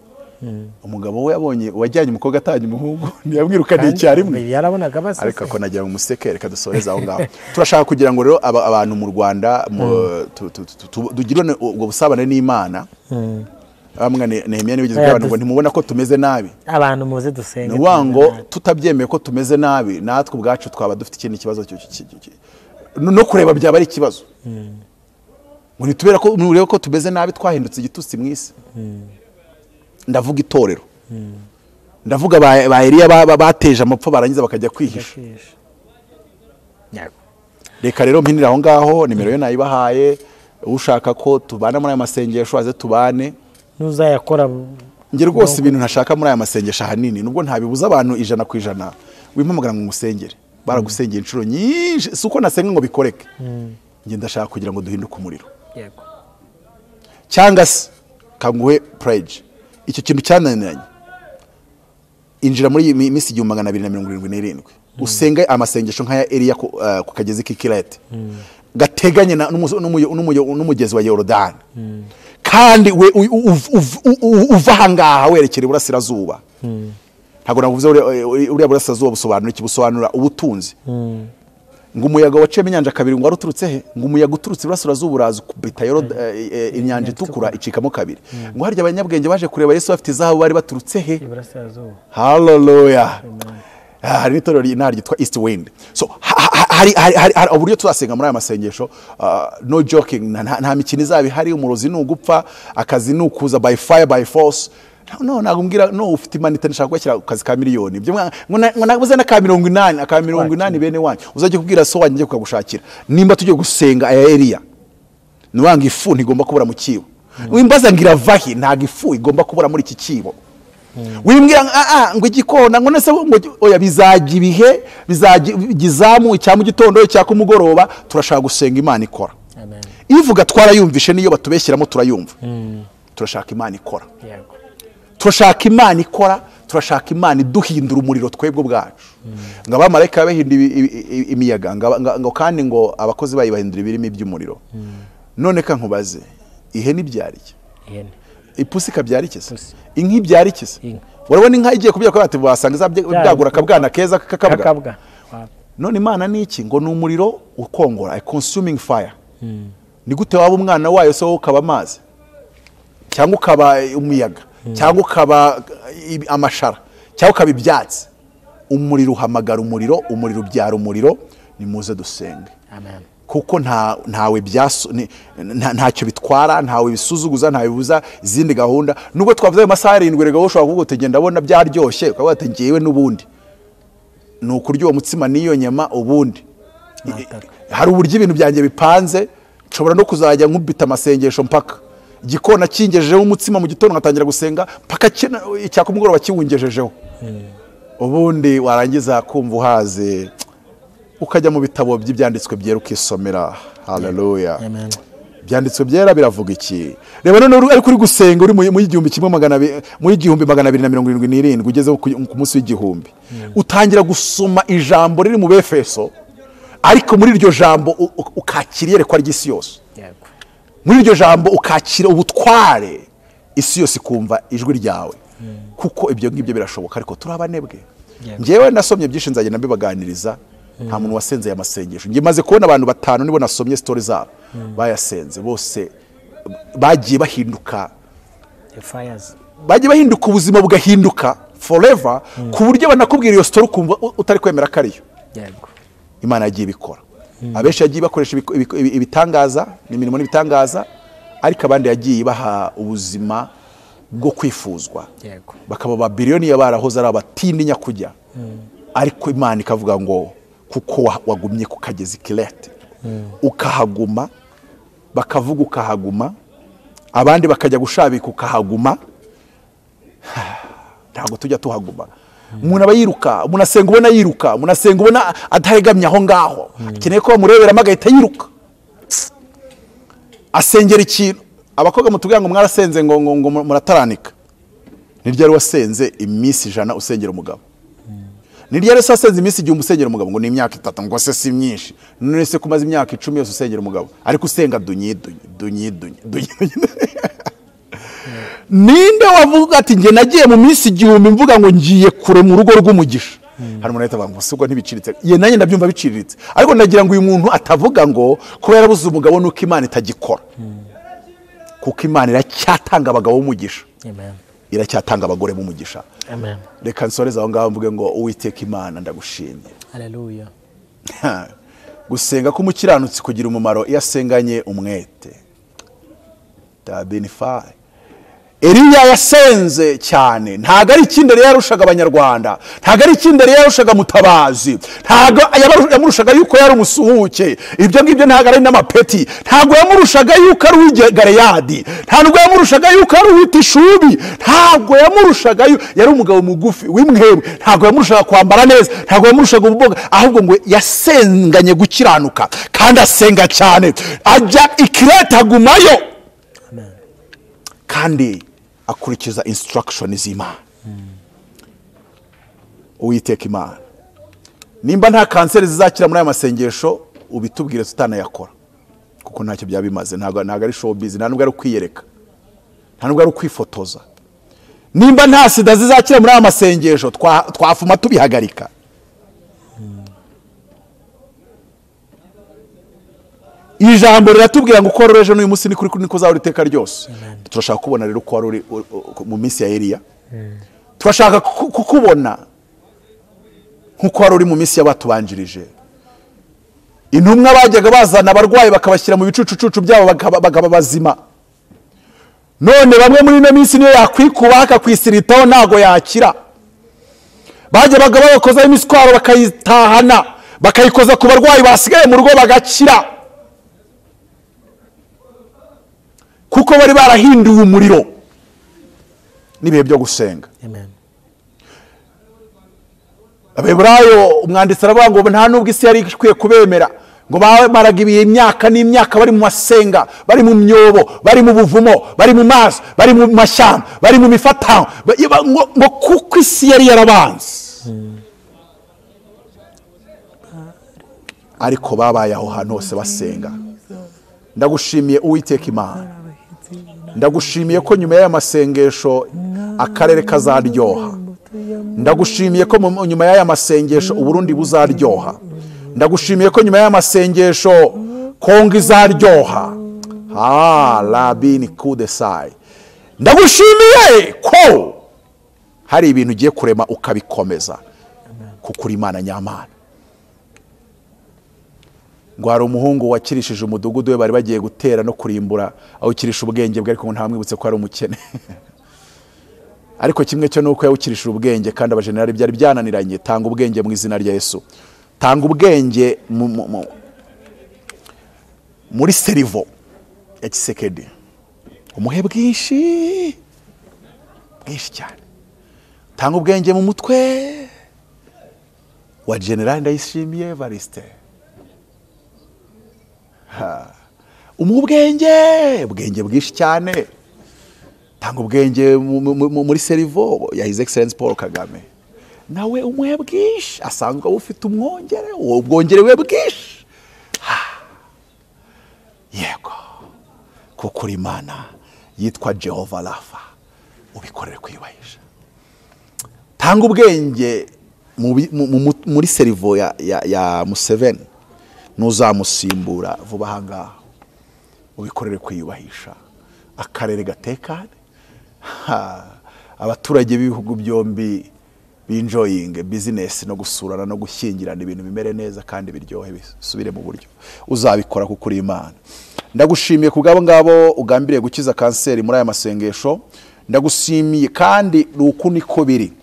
Umugabo we yabonye wajyanye umukobwa atanye umuhungu ntiyamwirukaniye icyarimwe. Yarabonaga basa. Ariko ko nagira ngo museke, reka dusoreze aho ngaho. Turashaka kugira ngo rero abantu mu Rwanda tugirane ubwo busabane n'Imana. Bamwe Nehemiya niwe ugeze abantu ngo ntimubona ko tumeze nabi. Abantu muze dusenge. Nuvuga ngo tutabyemeye ko tumeze nabi, natwe ubwacu twaba dufite ikindi kibazo no kureba byaba ari ikibazo. Ngo nitubera ko murebe ko tumeze nabi twahindutse igitutsi mu isi. Ndavuga itorero. Ndavuga ba Eliya bateje amapfa barangiza bakajya kwihisha. Reka rero mpinira aho ngaho, nimero yo nayibahaye, ushaka ko tubana muri aya masengesho aze tubane. Nuzayakora nge rwose ibintu ntashaka muri aya masengesho ahanini, nubwo ntabibuza abantu 100% wimpamagara ngo ngusengere. Baragusengera inshuro nyinshi, si uko nasenga ngo bikoreke. Nge ndashaka kugira ngo duhinduke umuriro. Yego. Cyangwa se kanguhe pledge. Icyo kintu cyananiranye. Injira muri minsi 1277 usenge amasengesho nk'aya Eliya ku kagezi k'Ikirete gateganye n'umugezi wa Yorodani. Kandi we uva ahangaha werekera iburasirazuba. Ntabwo navuze uriya burasirazuba busobanura iki? Busobanura ubutunzi. Ngo umuyaga waciyemo inyanja kabiri ngo waruturutse he? Ngo umuyaga uturutse iburasirazuba uraza ukubita inyanja itukura icikamo kabiri. Ngo harya abanyabwenge baje kureba Yesu bafite izahabu bari baturutse he? Iburasirazuba. Hallelujah. Hari n'itorero ry'intara ryitwa East Wind. So hari uburyo tuzasenga muri aya masengesho, no joking, nta mikino izaba ihari, umurozi ni ugupfa, akazi ni ukuza by fire by force. No, ntabwo mbwira no ufite imanite ndashaka gushyira ku kazi ka miliyoni. Ibyo ngo nabuze na ka 80, aka 80 bene wanyu. Uzajye kubwira so wanjye kukagushakira. Nimba tugiye gusenga aya Eliya, nuwanga ifu ntigomba kubura mu kibo. Wimbaza ngira vahi, ntago ifu igomba kubura muri iki kibo. Wimbwira ngo igikona ngo nese ngo oya, bizajya ibihe, bizajya igizamu icya mu gitondo icya kumugoroba. Turashaka gusenga Imana ikora. Ivuga twarayumvishe, niyo batubeshyiramo turayumva. Turashaka Imana ikora. Turashaka Imana ikora, turashaka Imana iduhindura umuriro twebwe ubwacu. Ngo abamarayika bahindura imiyaga, ngo kandi ngo abakozi bayo bahindura ibirimi by'umuriro. None ka nkubaze, ihene ibyara iki? Ipusi ikabyara iki se? Inka ibyara iki se? Urabona inka igiye kubyara ko bati wasanga izabyagura akabwana keza kakabwa. None Imana ni iki? Ngo ni umuriro ukongora, a consuming fire. Ni gute waba umwana wayo se wowe ukaba amazi, cyangwa ukaba umuyaga, cyangwa ukaba amashara, cyangwa ukaba ibyatsi? Umuriro uhamagara umuriro, umuriro ubyara umuriro. Nimuze dusenge. Amen. Kuko ntawe ntacyo bitwara, ntawe bisuzuguza, ntawe bibuza izindi gahunda. Nubwo twavuze ayo masaha 7, rega ushobora kuvuga uti genda ndabona byaryoshye, ukavuga ati ngiyewe n'ubundi ni ukurya uwo mutsima n'iyo nyama, ubundi hari uburyo ibintu byanjye bipanze, nshobora no kuzajya nkubita amasengesho mpaka igikona kingejejeho umutsima mu gitondo nkatangira gusenga mpaka icya kumugoroba kiwungejejeho. Ubundi warangiza kumva uhaze ukajya mu bitabo by'ibyanditswe byera ukisomera. Haleluya. Byanditswe byera biravuga iki? Reba none ariko uri gusenga uri mu 1277 ugeze ku munsi w'igihumbi, utangira gusoma ijambo riri mu Befeso, ariko muri iryo jambo ukakira iyerekwa ry'isi yose. Muri iryo jambo ukakira ubutware, isi yose ikumva ijwi ryawe. Kuko ibyo ngibyo birashoboka, ariko turabanebwe. Njyewe nasomye byinshi, nzagenda mbibaganiriza. Nta muntu wasenze aya masengesho. Njye maze kubona abantu 5 nibo nasomye story zabo bayasenze, bose bagiye bahinduka, bagiye bahinduka, ubuzima bugahinduka forever, ku buryo banakubwira iyo story ukumva utari kwemera ko ariyo. Imana yagiye ibikora. Abenshi yagiye bakoresha ibitangaza n'imirimo n'ibitangaza, ariko abandi yagiye baha ubuzima bwo kwifuzwa, bakaba ba biliyoni barahoze ari abatindi nyakujya. Ariko Imana ikavuga ngo kuko wagumye ku kagezi Kirete ukahaguma, bakavuga ukahaguma, abandi bakajya gushabika ukahaguma. Ntabwo tujya tuhaguma. Umuntu aba yiruka, umuntu asenga ubona yiruka, umuntu asenga ubona adahegamye aho ngaho, akeneye ko bamureberamo agahita yiruka. Asengera ikintu. Abakobwa mutubwira ngo mwarasenze ngo ngo murataranika. Ni ryari wasenze iminsi 100 usengera umugabo? Ni ryari wasenze iminsi 1000 usengera umugabo? Ngo ni imyaka 3, ngo se si myinshi. None se kumaze imyaka 10 yose usengera umugabo, ariko usenga dunyi dunyi dunyi dunyi. Ninde wavuga ati nge nagiye mu minsi 1000 mvuga ngo ngiye kure mu rugo rw'umugisha? Hari umuntu ahita avuga ngo sibwo ntibiciriritse. Ye nanjye ndabyumva biciriritse, ariko ndagira ngo uyu muntu atavuga ngo kuba yarabuze umugabo nuko Imana itagikora. Kuko Imana iracyatanga abagabo b'umugisha. Amen. Iracyatanga abagore b'umugisha. Amen. Reka nsoreze aho ngaho mvuge ngo Uwiteka Imana ndagushimye. Haleluya. Gusenga k'umukiranutsi kugira umumaro iyo asenganye umwete. Tabinify. Eliya yasenze cyane. Ntago ari ikindi yari yarushaga abanyarwanda, ntago ari ikindi yari yarushaga Mutabazi, ntago yamurushaga yuko yari umusuhuke, ibyo ngibyo ntago ari n'amapeti, ntago yamurushaga yuko ari uw'igaleyadi, ntago yamurushaga yuko ari uw'itishubi, ntago yamurushaga yari umugabo mugufi w'imwebwe, ntago yamurushaga kwambara neza, ntago yamurushaga ububoga, ahubwo ngo yasenganye gukiranuka kandi asenga cyane, ajya i Kirete agumayo. Amen. Kandi akurikiza instruction z'Imana. Uwiteka Imana, nimba nta kanseri zizakira muri aya masengesho ubitubwire tutanayakora, kuko ntacyo byaba bimaze. Ntago ari showbiz, nta nubwo ari kwiyereka, nta nubwo ari kwifotoza. Nimba nta sida zizakira muri aya masengesho twafuma tubihagarika. Ijambo riratubwira ngo uko wari n'uyu munsi ni kuri niko uzahora iteka ryose. Turashaka kubona rero uko wari mu minsi ya Eliya. Turashaka kukubona nkuko wari uri mu minsi y'abatubanjirije. Intumwa bajyaga bazana abarwayi bakabashyira mu bicucucucu byabo bakaba bazima. None bamwe muri ino minsi niyo yakwikuba akakwisiritaho ntago yakira. Bajyaga babakozaho imiswaro bakayitahana, bakayikoza ku barwayi basigaye mu rugo bagakira. Kuko bari barahinduwe umuriro. N'ibihe byo gusenga. Amen. Abaheburayo umwanditsi aravuga ngo nta nubwo isi yari ikwiye kubemera, ngo bamaraga ibihe imyaka n'imyaka bari mu masenga, bari mu myobo, bari mu buvumo, bari mu mazi, bari mu mashyamba, bari mu mifatango, ngo kuko isi yari yarabanze. Ariko babaye aho hantu hose basenga. Ndagushimiye Uwiteka Imana, ndagushimiye ko nyuma y'aya masengesho akarere kazaryoha. Ndagushimiye ko nyuma y'aya masengesho Uburundi buzaryoha. Ndagushimiye ko nyuma y'aya masengesho Kongo izaryoha. Labini kudesai. Ndagushimiye ko hari ibintu ugiye kurema ukabikomeza, kuko uri Imana nyamana. Ngo hari umuhungu wakirishije umudugudu we bari bagiye gutera no kurimbura, awukirisha ubwenge bwe, ariko ntamwibutse ko ari umukene. Ariko kimwe cyo nuko yawukirishije ubwenge, kandi abajenerali byari byananiranye. Tanga ubwenge mu izina rya Yesu. Tanga ubwenge muri serivo ya Tshisekedi. Umuhe bwinshi bwinshi cyane. Tanga ubwenge mu mutwe wa General Ndayishimiye Evariste. Umuhe ubwenge bwinshi cyane. Tanga ubwenge muri serivo ya His Excellence Paul Kagame. Nawe umuhe bwinshi, asanzwe ufite umwongere, ubwongerewe bwinshi. Yego, kuko uri Imana yitwa Jehova Rafa, ubikorere kwiyubahisha. Tanga ubwenge muri serivo ya Museveni, nuzamusimbura vuba aha ngaha, ubikorere kwiyubahisha. Akarere gatekane, abaturage b'ibihugu byombi binjoyinge business no gusurana no gushyingirana, ibintu bimere neza kandi biryohe, bisubire mu buryo. Uzabikora kuko uri Imana. Ndagushimiye ku bwabo ngabo ugambiriye gukiza kanseri muri aya masengesho. Ndagushimiye kandi uku niko biri.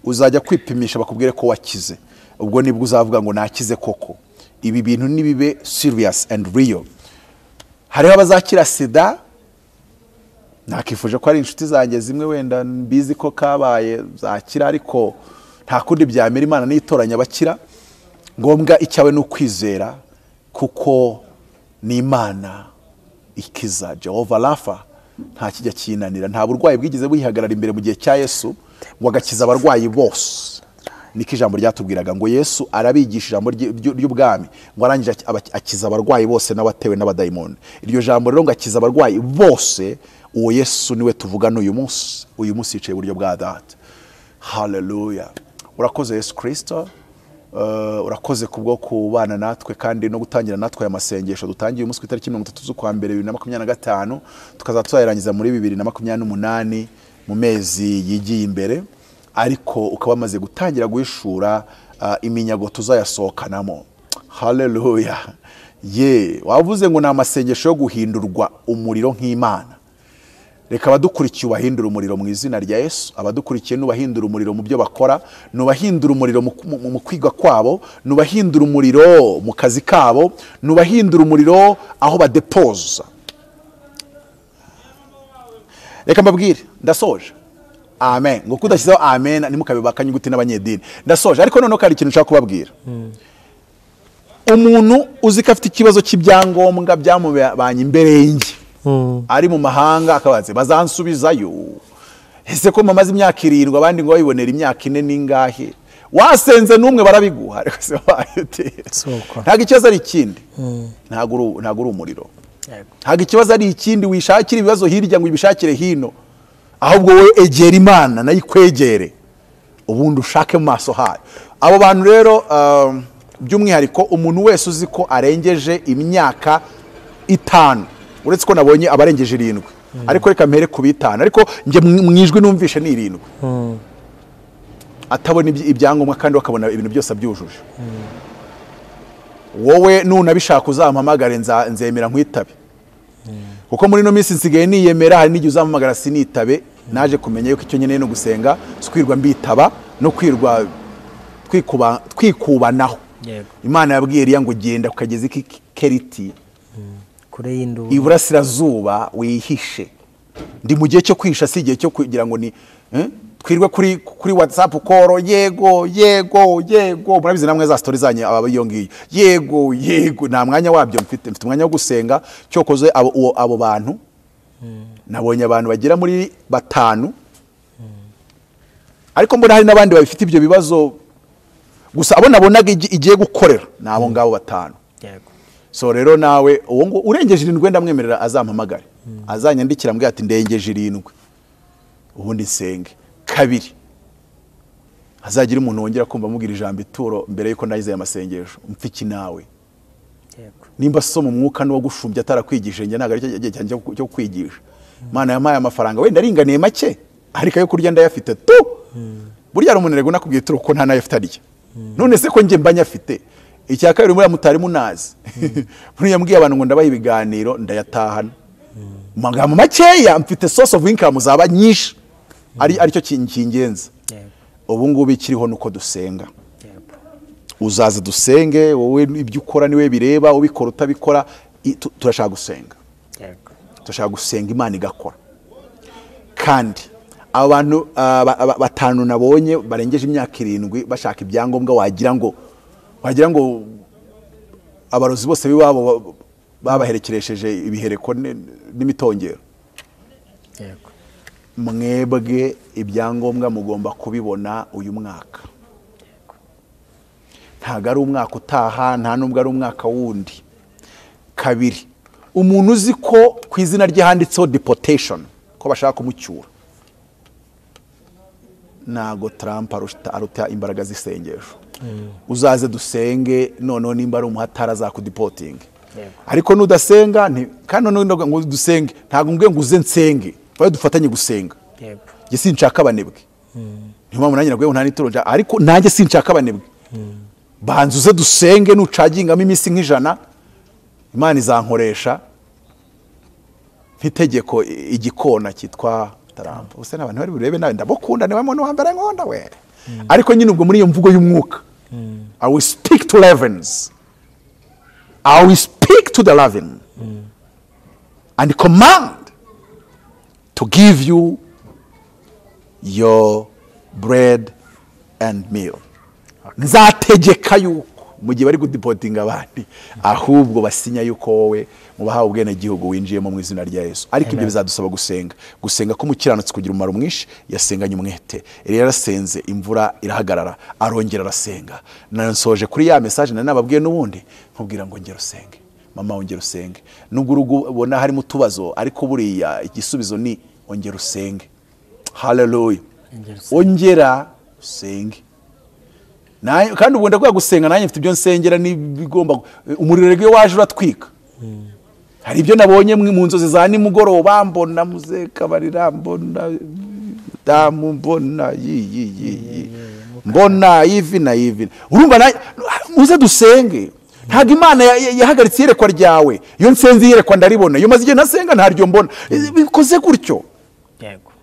Uzajya kwipimisha bakubwire ko wakize, ubwo nibwo uzavuga ngo nakize koko. Ibi bintu nibibe serious and real. Hariho abazakira sida, nakifuje ko ari inshuti zanjye zimwe wenda mbizi ko kabaye zakira, ariko nta kundi byamera, Imana nitoranya abakira. Ngombwa icyawe ni ukwizera, kuko ni Imana ikiza. Jehova Rafa nta kijya kinanira. Nta burwayi bwigeze buyihagarara imbere mu gihe cya Yesu ngo agakiza abarwayi bose. Niko ijambo ryatubwiraga ngo Yesu arabigisha ijambo ry'ubwami, ngo arangije akiza abarwayi bose n'abatewe n'abadayimoni. Iryo jambo rero ngo akiza abarwayi bose, uwo Yesu niwe tuvugana uyu munsi. Uyu munsi yicaye iburyo bwa Data. Haleluya. Urakoze Yesu Kristo. Urakoze kubwo kubana natwe kandi no gutangira natwe aya masengesho dutangiye umunsi ku itariki 30 z'ukwa mbere 2025, tukaza tuzayirangiza muri 2028 mu mezi yigiye imbere, ariko ukaba amaze gutangira guhishura iminyago tuzayasohokanamo. Haleluya. Ye, wavuze ngo ni amasengesho yo guhindurwa umuriro nk'Imana. Reka abadukurikiye ubahindura umuriro mu izina rya Yesu. Abadukurikiye nubahindura umuriro mu byo bakora, nubahindura umuriro mu kwiga kwabo, nubahindura umuriro mu kazi kabo, nubahindura umuriro aho badepoza. Reka mbabwire, ndasoje. Amen. Ngo kudashyizeho amen ntimukabibaka nyuguti n'abanyedini. Ndasoje, ariko noneho hari ikintu nshaka kubabwira. Umuntu uzi ko afite ikibazo cy'ibyangombwa byamubanye imbere y'ingi, ari mu mahanga, akabaze bazansubizayo. Ese ko mamaze imyaka 7 abandi ngo bayibonera imyaka 4 ningahe? Wasenze n'umwe barabiguha, ariko se wayo. Ntabwo ikibazo ari ikindi. Ntabwo uri umuriro. Ntabwo ikibazo ari ikindi, wishakira ibibazo hirya ngo ibishakire hino. Ahubwo wowe egera Imana nayo ikwegere, ubundi ushake mu maso hayo. Abo bantu rero by'umwihariko umuntu wese uzi ko arengeje imyaka 5, uretse ko nabonye abarengeje 7, ariko reka mpere ku 5, ariko nge mwijwi numvishe ni 7, atabona ibyangombwa kandi bakabona ibintu byose abyujuje. Wowe nunabishaka uzampamagare, nzemera nkwitabe. Kuko muri no minsi nsigaye niyemera, hari n'igihe uzampamagara sinitabe. Naje kumenya yuko icyo nkeneye no gusenga, kwirwa mbitaba no kwirwa twikubanaho. Imana yabwiye Eliya ngo genda ukageze iki Keriti kure y'induru iburasirazuba wihishe. Ndi mu gihe cyo kwisha, si igihe cyo kugira ngo ni twirwe kuri WhatsApp koro yego yego yego. Murabizi namwe za story zanyu aba iyo ngiyo yego yego, nta mwanya wabyo mfite. Mfite umwanya wo gusenga. Cyokoze abo bantu nabonye abantu bagera muri 5, ariko mbona hari n'abandi babifite ibyo bibazo. Gusa abo nabonaga igiye gukorera ni abo ngabo 5. Yego. So rero nawe uwo ngo urengeje 7 ndamwemerera azampamagare, azanyandikira ambwira ati ndengeje 7, ubundi nsenge. 2, hazagira umuntu wongera kumva amubwira ijambo ituro mbere yuko ndayize amasengesho. Mfiki nawe. Yego. Nimba so mu mwuka n'uwo gushumbya atarakwigishije, njye ntabwo aricyo gihe cyanjye cyo kwigisha. Imana yampaye amafaranga wenda aringaniye make, ariko ayo kurya ndayafite tu. Burya hari umuntu rego nakubwiye ituro ko nta nayo afite arya. None se ko njye mba nyafite? Icya kabiri, muri mutari munazi. Buriya mbwiye abantu ngo ndabaha ibiganiro ndayatahana. Mu magambo makeya mfite source of income zaba nyinshi, aricyo kingenza. Ubu ngubu ikiriho nuko dusenga. Uzaza dusenge, wowe ibyo ukora niwe bireba, ubikora utabikora, turashaka gusenga. Turashaka gusenga Imana igakora. Kandi abantu 5 nabonye barengeje imyaka 7 bashaka ibyangombwa, wagira ngo abarozi bose biwabo babaherekeresheje ibihereko n'imitongero. Yego. Mwebwe ibyangombwa mugomba kubibona uyu mwaka. Ntago ari umwaka utaha, nta nubwo ari umwaka wundi. 2, umuntu uzi ko ku izina rye handitseho deportation, ko bashaka kumucyura, ntago Trump aruta imbaraga z'isengesho. Uzaze dusenge, noneho nimba ari umuhatara azakudeporting. Ariko nudasenga, kandi noneho ngo dusenge, ntago mbwiye ngo uze nsenge, baye dufatanye gusenga. Njye sinshaka abanebwe. Niyo mpamvu nanjye nabwiye ngo nta n'ituro nshaka, ariko nanjye sinshaka abanebwe. Banza uze dusenge, nucagingamo iminsi nk'100, Imana izankoresha nk'itegeko igikona cyitwa Trump. Ubuse n'abantu bari burebe nawe ndabukunda, niwe muntu wa mbere nkunda we. Ariko nyine ubwo muri iyo mvugo y'umwuka, I will speak to heavens, I will speak to the heaven and command to give you your bread and meal. Nzategeka yuko mu gihe bari kudeportinga abandi, ahubwo basinya yuko wowe mu bahawe ubwenegihugu winjiyemo mu izina rya Yesu. Ariko ibyo bizadusaba gusenga. Gusenga ko umukiranutsi kugira umumaro mwinshi, yasenganye umwete. Eliya yarasenze, imvura irahagarara, arongera arasenga. Nansoje kuri ya message nari nababwiye n'ubundi, nkubwira ngo ngera usenge. Mama ongera usenge. Nubwo urugo ubona harimo utubazo, ariko buriya igisubizo ni ongera usenge. Hallelujah. Ongera usenge. Kandi ubu ndakwiye gusenga, nanjye mfite ibyo nsengera n'ibigomba. Umuriro rero waje uratwika. Hari ibyo nabonye mu nzozi za nimugoroba, mbona muze kabarira, mbona damu, mbona yi mbona ivi na ivi. Urumva muze dusenge. Ntabwo Imana yahagaritse iyerekwa ryawe. Iyo nsenze iyerekwa ndaribona, iyo maze igihe nasenga ntaryo mbona. Bikoze gutyo.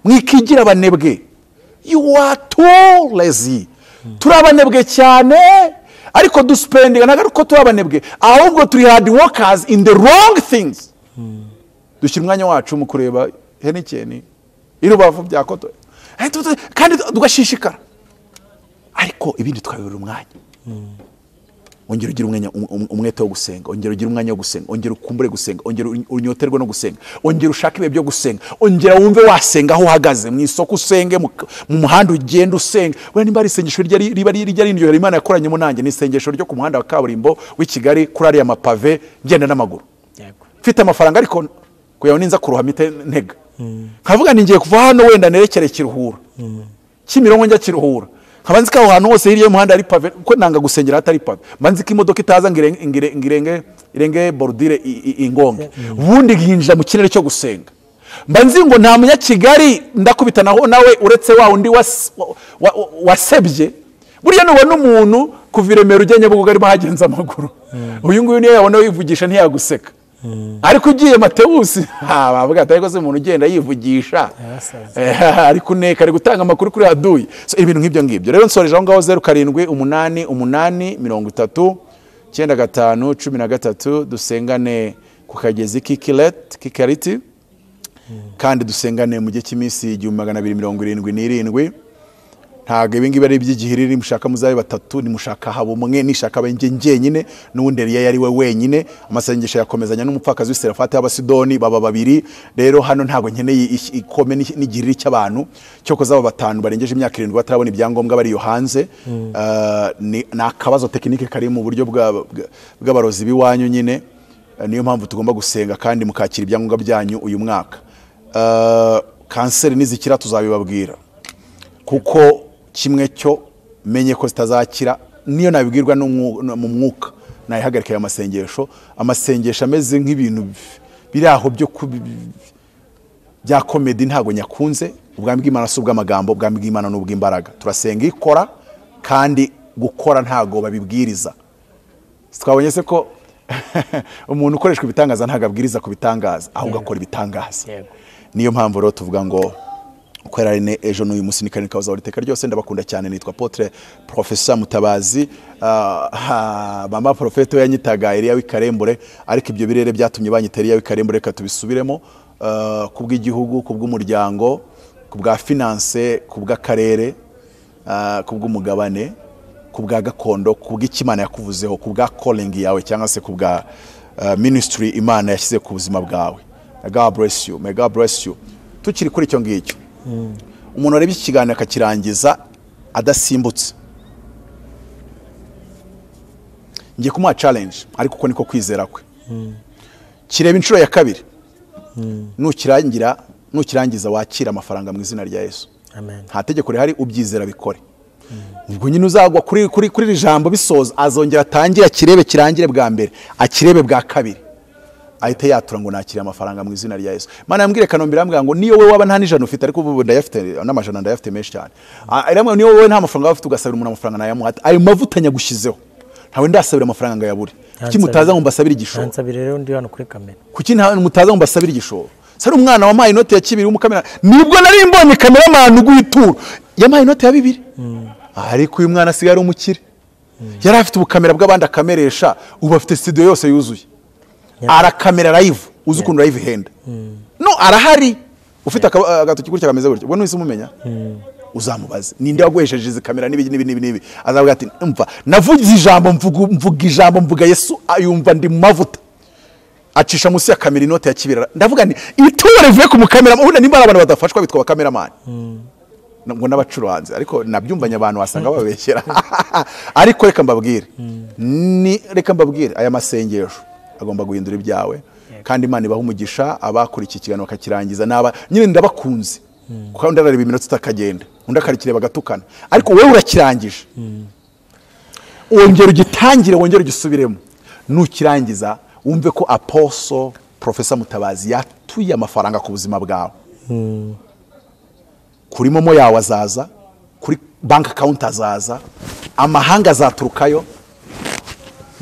Mwikigira abanebwe. You are too lazy. Turi abanebwe cyane, ariko duspendinga ntabwo ari uko turi abanebwe, ahubwo turi hard workers in the wrong things. Dushyira umwanya wacu mu kureba Heineken, irubavu bya koto, kandi tugashishikara, ariko ibindi twabibura umwanya. Ongera ugire umwanya, umwete wo gusenga, ongera ugire umwanya wo gusenga, ongera ukumbure gusenga, ongera unyoterwe no gusenga, ongera ushake ibihe byo gusenga, ongera wumve wasenga aho uhagaze, mu isoko usenge, mu muhanda ugenda usenge. Wenda nimba ari isengesho riba rijya rindyohera Imana yakoranyemo nanjye, ni isengesho ryo ku muhanda wa kaburimbo w'i Kigali kuri ariya mapave ngenda n'amaguru. Mfite amafaranga ariko kugira ngo ninza kuruha mpite ntega. Nkavuga ni ngiye kuva hano wenda nerekere Kiruhura. Kimironko njya Kiruhura. Nkaba nzi ko aho hantu hose hirya y'umuhanda ari pave, kuko nanga gusengera hatari pave. Mba nzi ko imodoka itaza ngo irenge borudire ingonge. Ubundi nkinjira mu kirere cyo gusenga. Mba nzi ngo nta munyakigali ndakubita naho nawe uretse wa undi wasebye. Burya nubona umuntu kuva i Remera ujya Nyabugogo arimo ahagenza amaguru. Uyu nguyu niyo yabona wivugisha ntiyaguseka. Ariko ugiye Matewusi, bavuga ati ariko se umuntu ugenda yivugisha, ari kuneka, ari gutanga amakuru kuri aduyi. So ibintu nk'ibyo ngibyo. Rero nsoreje aho ngaho 07 8 8 30 95 13, dusengane ku kagezi Kikariti. Kandi dusengane mu gihe cy'iminsi 1277. Ntabwo ibi ngibi ari iby'igihiriri, mushaka muzabe batatu, nimushaka haba umwe, nishaka abe njyenyine, n'ubundi Eliya yari we wenyine. Amasengesho yakomezanya n'umupfakazi w'i Serafati w'Abasidoni, baba babiri. Rero hano ntabwo nkeneye ikome n'igihiriri cy'abantu, cyokoze abo batanu barengeje imyaka 7 batarabona ibyangombwa bari iyo hanze. Ni akabazo tekinike kari mu buryo bw'abarozi b'iwanyu nyine. Niyo mpamvu tugomba gusenga kandi mukakira ibyangombwa byanyu uyu mwaka. Kanseri nizikira tuzabibabwira, kuko kimwe cyo menye ko zitazakira, niyo nabibwirwa mu mwuka nayihagarika aya masengesho. Amasengesho ameze nk'ibintu biri aho byo bya comedy ntago nyakunze. Ubwami bw'Imana si ubw'amagambo, ubwami bw'Imana ni ubw'imbaraga. Turasenga ikora, kandi gukora ntago babibwiriza. Twabonye se ko umuntu ukoreshwa ibitangaza ntago abwiriza ku bitangaza, ahubwo akora ibitangaza. Niyo mpamvu rero tuvuga ngo uko yari ari ejo n'uyu munsi ni karindwi kabuza iteka ryose. Ndabakunda cyane, nitwa Apotre Professor Mutabazi. Mama Profete we yanyitaga Eliya w'ikarembure, ariko ibyo birere byatumye banyita Eliya w'ikarembure. Reka tubisubiremo, kubw'igihugu, kubw'umuryango, kubwa finance, kubw'akarere, kubw'umugabane, kubwa gakondo, kubw'ikimana yakuvuzeho, kubwa calling yawe, cyangwa se kubwa ministry Imana yashyize ku buzima bwawe. God bless you, may God bless you. Tukiri kuri icyo ngicyo, umuntu warebye iki kiganiro akakirangiza adasimbutse, ngiye kumuha challenge, ariko uko niko kwizera kwe. Kireba inshuro ya kabiri, nukirangiza wakira amafaranga mu izina rya Yesu. Amen. Nta tegeko rihari, ubyizera bikore. Ubwo nyine uzagwa kuri iri jambo bisoza, azongera atangire akirebe, kirangire bwa mbere, akirebe bwa kabiri, ahita yatura ngo nakire amafaranga mu izina rya Yesu. Mana yambwire Kanombe, irambwira ngo niyo wowe waba nta n'ijana ufite, ariko ubu ndayafite n'amajana, ndayafite menshi cyane. Irambwira niyo wowe nta mafaranga ufite ugasabira umuntu amafaranga nayamuha, ayo mavuta nyagushyizeho, ntawe ndasabira amafaranga ngo ayabure. Kuki mutaza ngo mbasabire igishoro? Nansabire rero ndi hano kuri kamera. Kuki mutaza ngo mbasabire igishoro? Sari umwana wampaye inoti ya 2 w'umukamera, nibwo nari mbonye cameraman uguhitura, yampaye inoti ya 2. Ariko uyu mwana asigaye ari umukire, yari afite ubukamera bw'abandi akameresha, ubu afite studio yose yuzuye. Arakamera live, uzi ukuntu live ihenda. No arahari, ufite agatoki gutya kameze gutya, ubwo ntuhise umumenya, uzamubaze ninde waguhesheje izi kamera n'ibi n'ibi n'ibi n'ibi. Azavuga ati umva navuze ijambo, mvuga ijambo, mvuga Yesu, ayumva ndi mu mavuta, acisha munsi ya kamera inote ya 2. Ndavuga nti ituro rivuye ku mukamera, ubundi nimba abantu badafashwa bitwa abakameramani ngo n'abacuranzi, ariko nabyumvanye abantu wasanga bababeshyera. Ariko reka mbabwire, ni reka mbabwire, aya masengesho agomba guhindura ibyawe, kandi Imana ibaha umugisha abakora iki kiganiro bakakirangiza. Naba nyine ndabakunze, kuko undi arareba iminota itakagenda, undi akarikireba agatukana, ariko wowe urakirangije, wongera ugitangire, wongera ugisubiremo. Nukirangiza wumve ko Apostle Professor Mutabazi yatuye amafaranga ku buzima bwawe. Kuri momo yawe azaza, kuri bank account azaza, amahanga azaturukayo,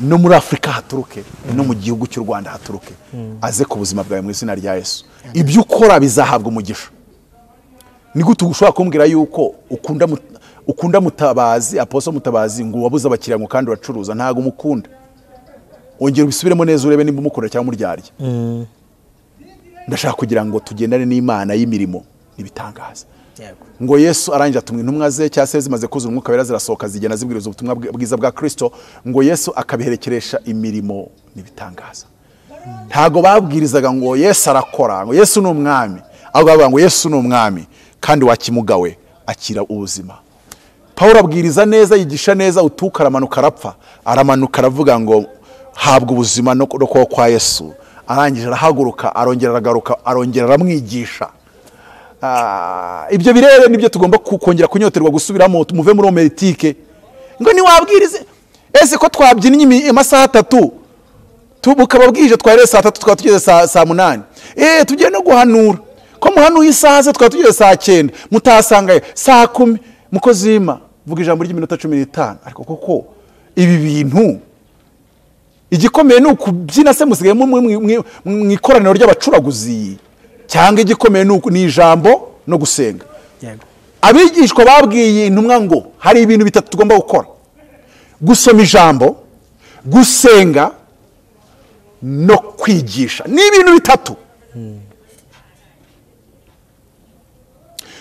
no muri Afrika haturuke, no mu gihugu cy'u Rwanda haturuke, aze ku buzima bwawe mu izina rya Yesu. Ibyo ukora bizahabwa umugisha. Ni gute ushobora kumbwira yuko ukunda Mutabazi, Apostle Mutabazi, ngo wabuze abakiriya ngo kandi uracuruza? Ntago umukunda. Ongera ubisubiremo neza urebe nimba umukunda cyangwa umuryarya. Ndashaka kugira ngo tugendane n'Imana y'imirimo n'ibitangaza. Ngo Yesu arangije atumwa intumwa ze, cyangwa se zimaze kuzura umwuka wera zirasohoka zigenda zibwiriza ubutumwa bwiza bwa Kristo, ngo Yesu akabiherekeresha imirimo n'ibitangaza. Ntago babwirizaga ngo Yesu arakora, ngo Yesu ni umwami, ahubwo bavuga ngo Yesu ni umwami kandi wakimugawe akira ubuzima. Paulo abwiriza neza, yigisha neza, utuka aramanuka arapfa, aramanuka aravuga ngo habwa ubuzima no kubaho kwa Yesu. Arangije arahaguruka, arongera aragaruka, arongera aramwigisha. Ibyo birere nibyo tugomba kongera kunyoterwa gusubiramo, tumuve muri homeletike. Ngo niwabwirize ese ko twabyinnye amasaha 3, bukaba bwije, twari saa 3 twaba tugeze saa 8. Tugiye no guhanura, ko muhanuye isaha se twaba tugeze saa 9, mutasangaye saa 10. Mukozi w'Imana vuga ijambo ry'iminota 15. Ariko koko ibi bintu igikomeye ni ukubyina se musigaye mu ikoraniro ry'abacuraguzi, cyangwa igikomeye ni ijambo no gusenga? Abigishwa babwiye intumwa ngo hari ibintu bitatu tugomba gukora: gusoma ijambo, gusenga no kwigisha. Ni ibintu bitatu.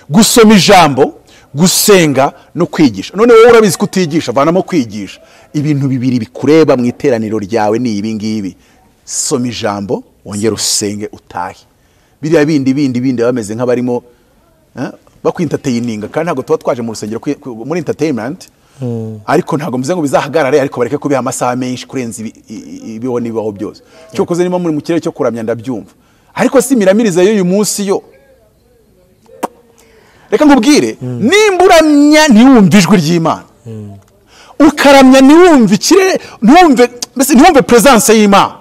Gusoma ijambo, gusenga no kwigisha. None wowe urabizi kutigisha, vanamo kwigisha. Ibintu bibiri bikureba mu iteraniro ryawe ni ibi ngibi. Soma ijambo, wongere usenge utahe. Biriya bindi bameze nk'abarimo bakwintertaininga, kandi ntabwo tuba twaje mu rusengero muri entertainment. Ariko ntabwo mvuze ngo bizahagarare, ariko bareke kubiha amasaha menshi kurenza ibiho n'ibibaho byose. Cyokoze niba muri mu kirere cyo kuramya ndabyumva, ariko si miramiriza y'uyu munsi yo. Reka nkubwire, nimba uramya ntiwumve ijwi ry'Imana, ukaramya ntiwumve ikirere, ntiwumve mbese ntiwumve presence y'Imana,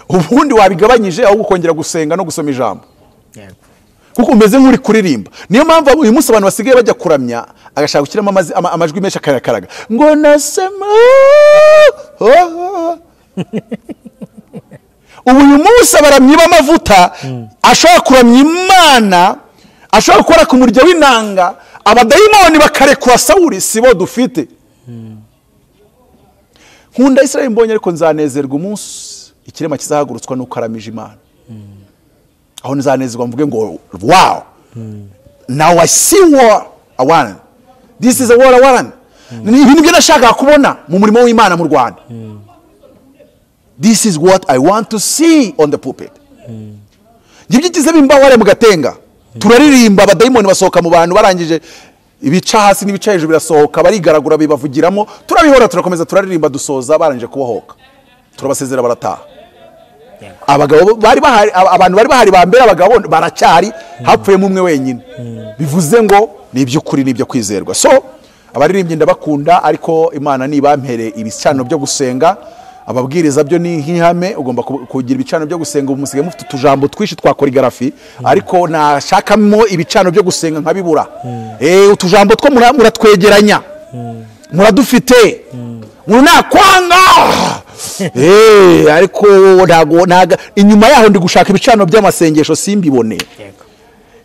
ubundi wabigabanyije ahubwo ukongera gusenga no gusoma ijambo. Kuko umeze nk'uri kuririmba. Niyo mpamvu uyu munsi abantu basigaye bajya kuramya agashaka gushyiramo amajwi menshi akayakaraga ngo nasema. Ubu uyu munsi abaramyi b'amavuta ashobora kuramya Imana, ashobora gukora ku murya w'inanga, abadayimoni bakarekura Sawuli, si bo dufite. Nkunda Israel mbonye, ariko nzanezerwa umunsi ikirema kizahagurutswa nuko aramije Imana. Aho nzanezerwa mvuge ngo wow, now I see what I want. This is what I want. Ni ibintu byo nashakaga kubona mu murimo w'Imana mu Rwanda. This is what I want to see on the pulpit. Ngibyigize bimbaware mu gatenga. Turaririmba abadayimoni basohoka mu bantu, barangije ibica hasi n'ibica hejuru birasohoka, barigaragura bibavugiramo, turabihora turakomeza turaririmba dusoza barangije kubohoka. Turabasezera barataha. Abagabo bari bahari, abantu bari bahari ba mbere, abagabo baracyari, hapfuyemo umwe wenyine. Bivuze ngo ni iby'ukuri, ni ibyo kwizerwa. So abaririmbyi ndabakunda, ariko Imana nibampere ibicano byo gusenga. Ababwiriza byo ni nk'ihame, ugomba kugira ibicano byo gusenga. Ubu musigaye mufite utujambo twinshi twa choreography, ariko nashakamo ibicano byo gusenga nkabibura. Utujambo two muratwegeranya, muradufite, munakwanga. Ariko ntago inyuma yaho ndi gushaka ibicano by'amasengesho simbibone.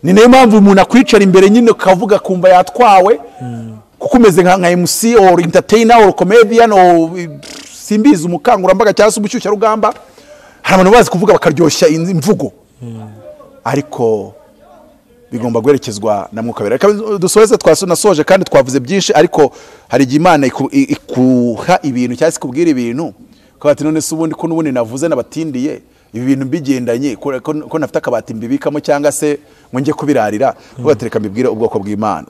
Ni nayo mpamvu umuntu akwicara imbere nyine ukavuga kumva yatwawe, kuko umeze nka MC or entertainer or comedian or simbizi umukangurambaga cyangwa se umushyushyarugamba. Hari abantu bazi kuvuga bakaryoshya imvugo, ariko bigomba guherekezwa na Mwuka Wera. Reka dusoze, twanasoje kandi twavuze byinshi, ariko hari igihe Imana ikuha ibintu cyangwa se ikubwira ibintu ukavuga ati none se ubundi ko n'ubundi navuze nabatindiye ibi bintu mbigendanye, ko nafite akabati mbibikamo cyangwa se ngo njye kubirarira, ukavuga ati reka mbibwire ubwoko bw'Imana.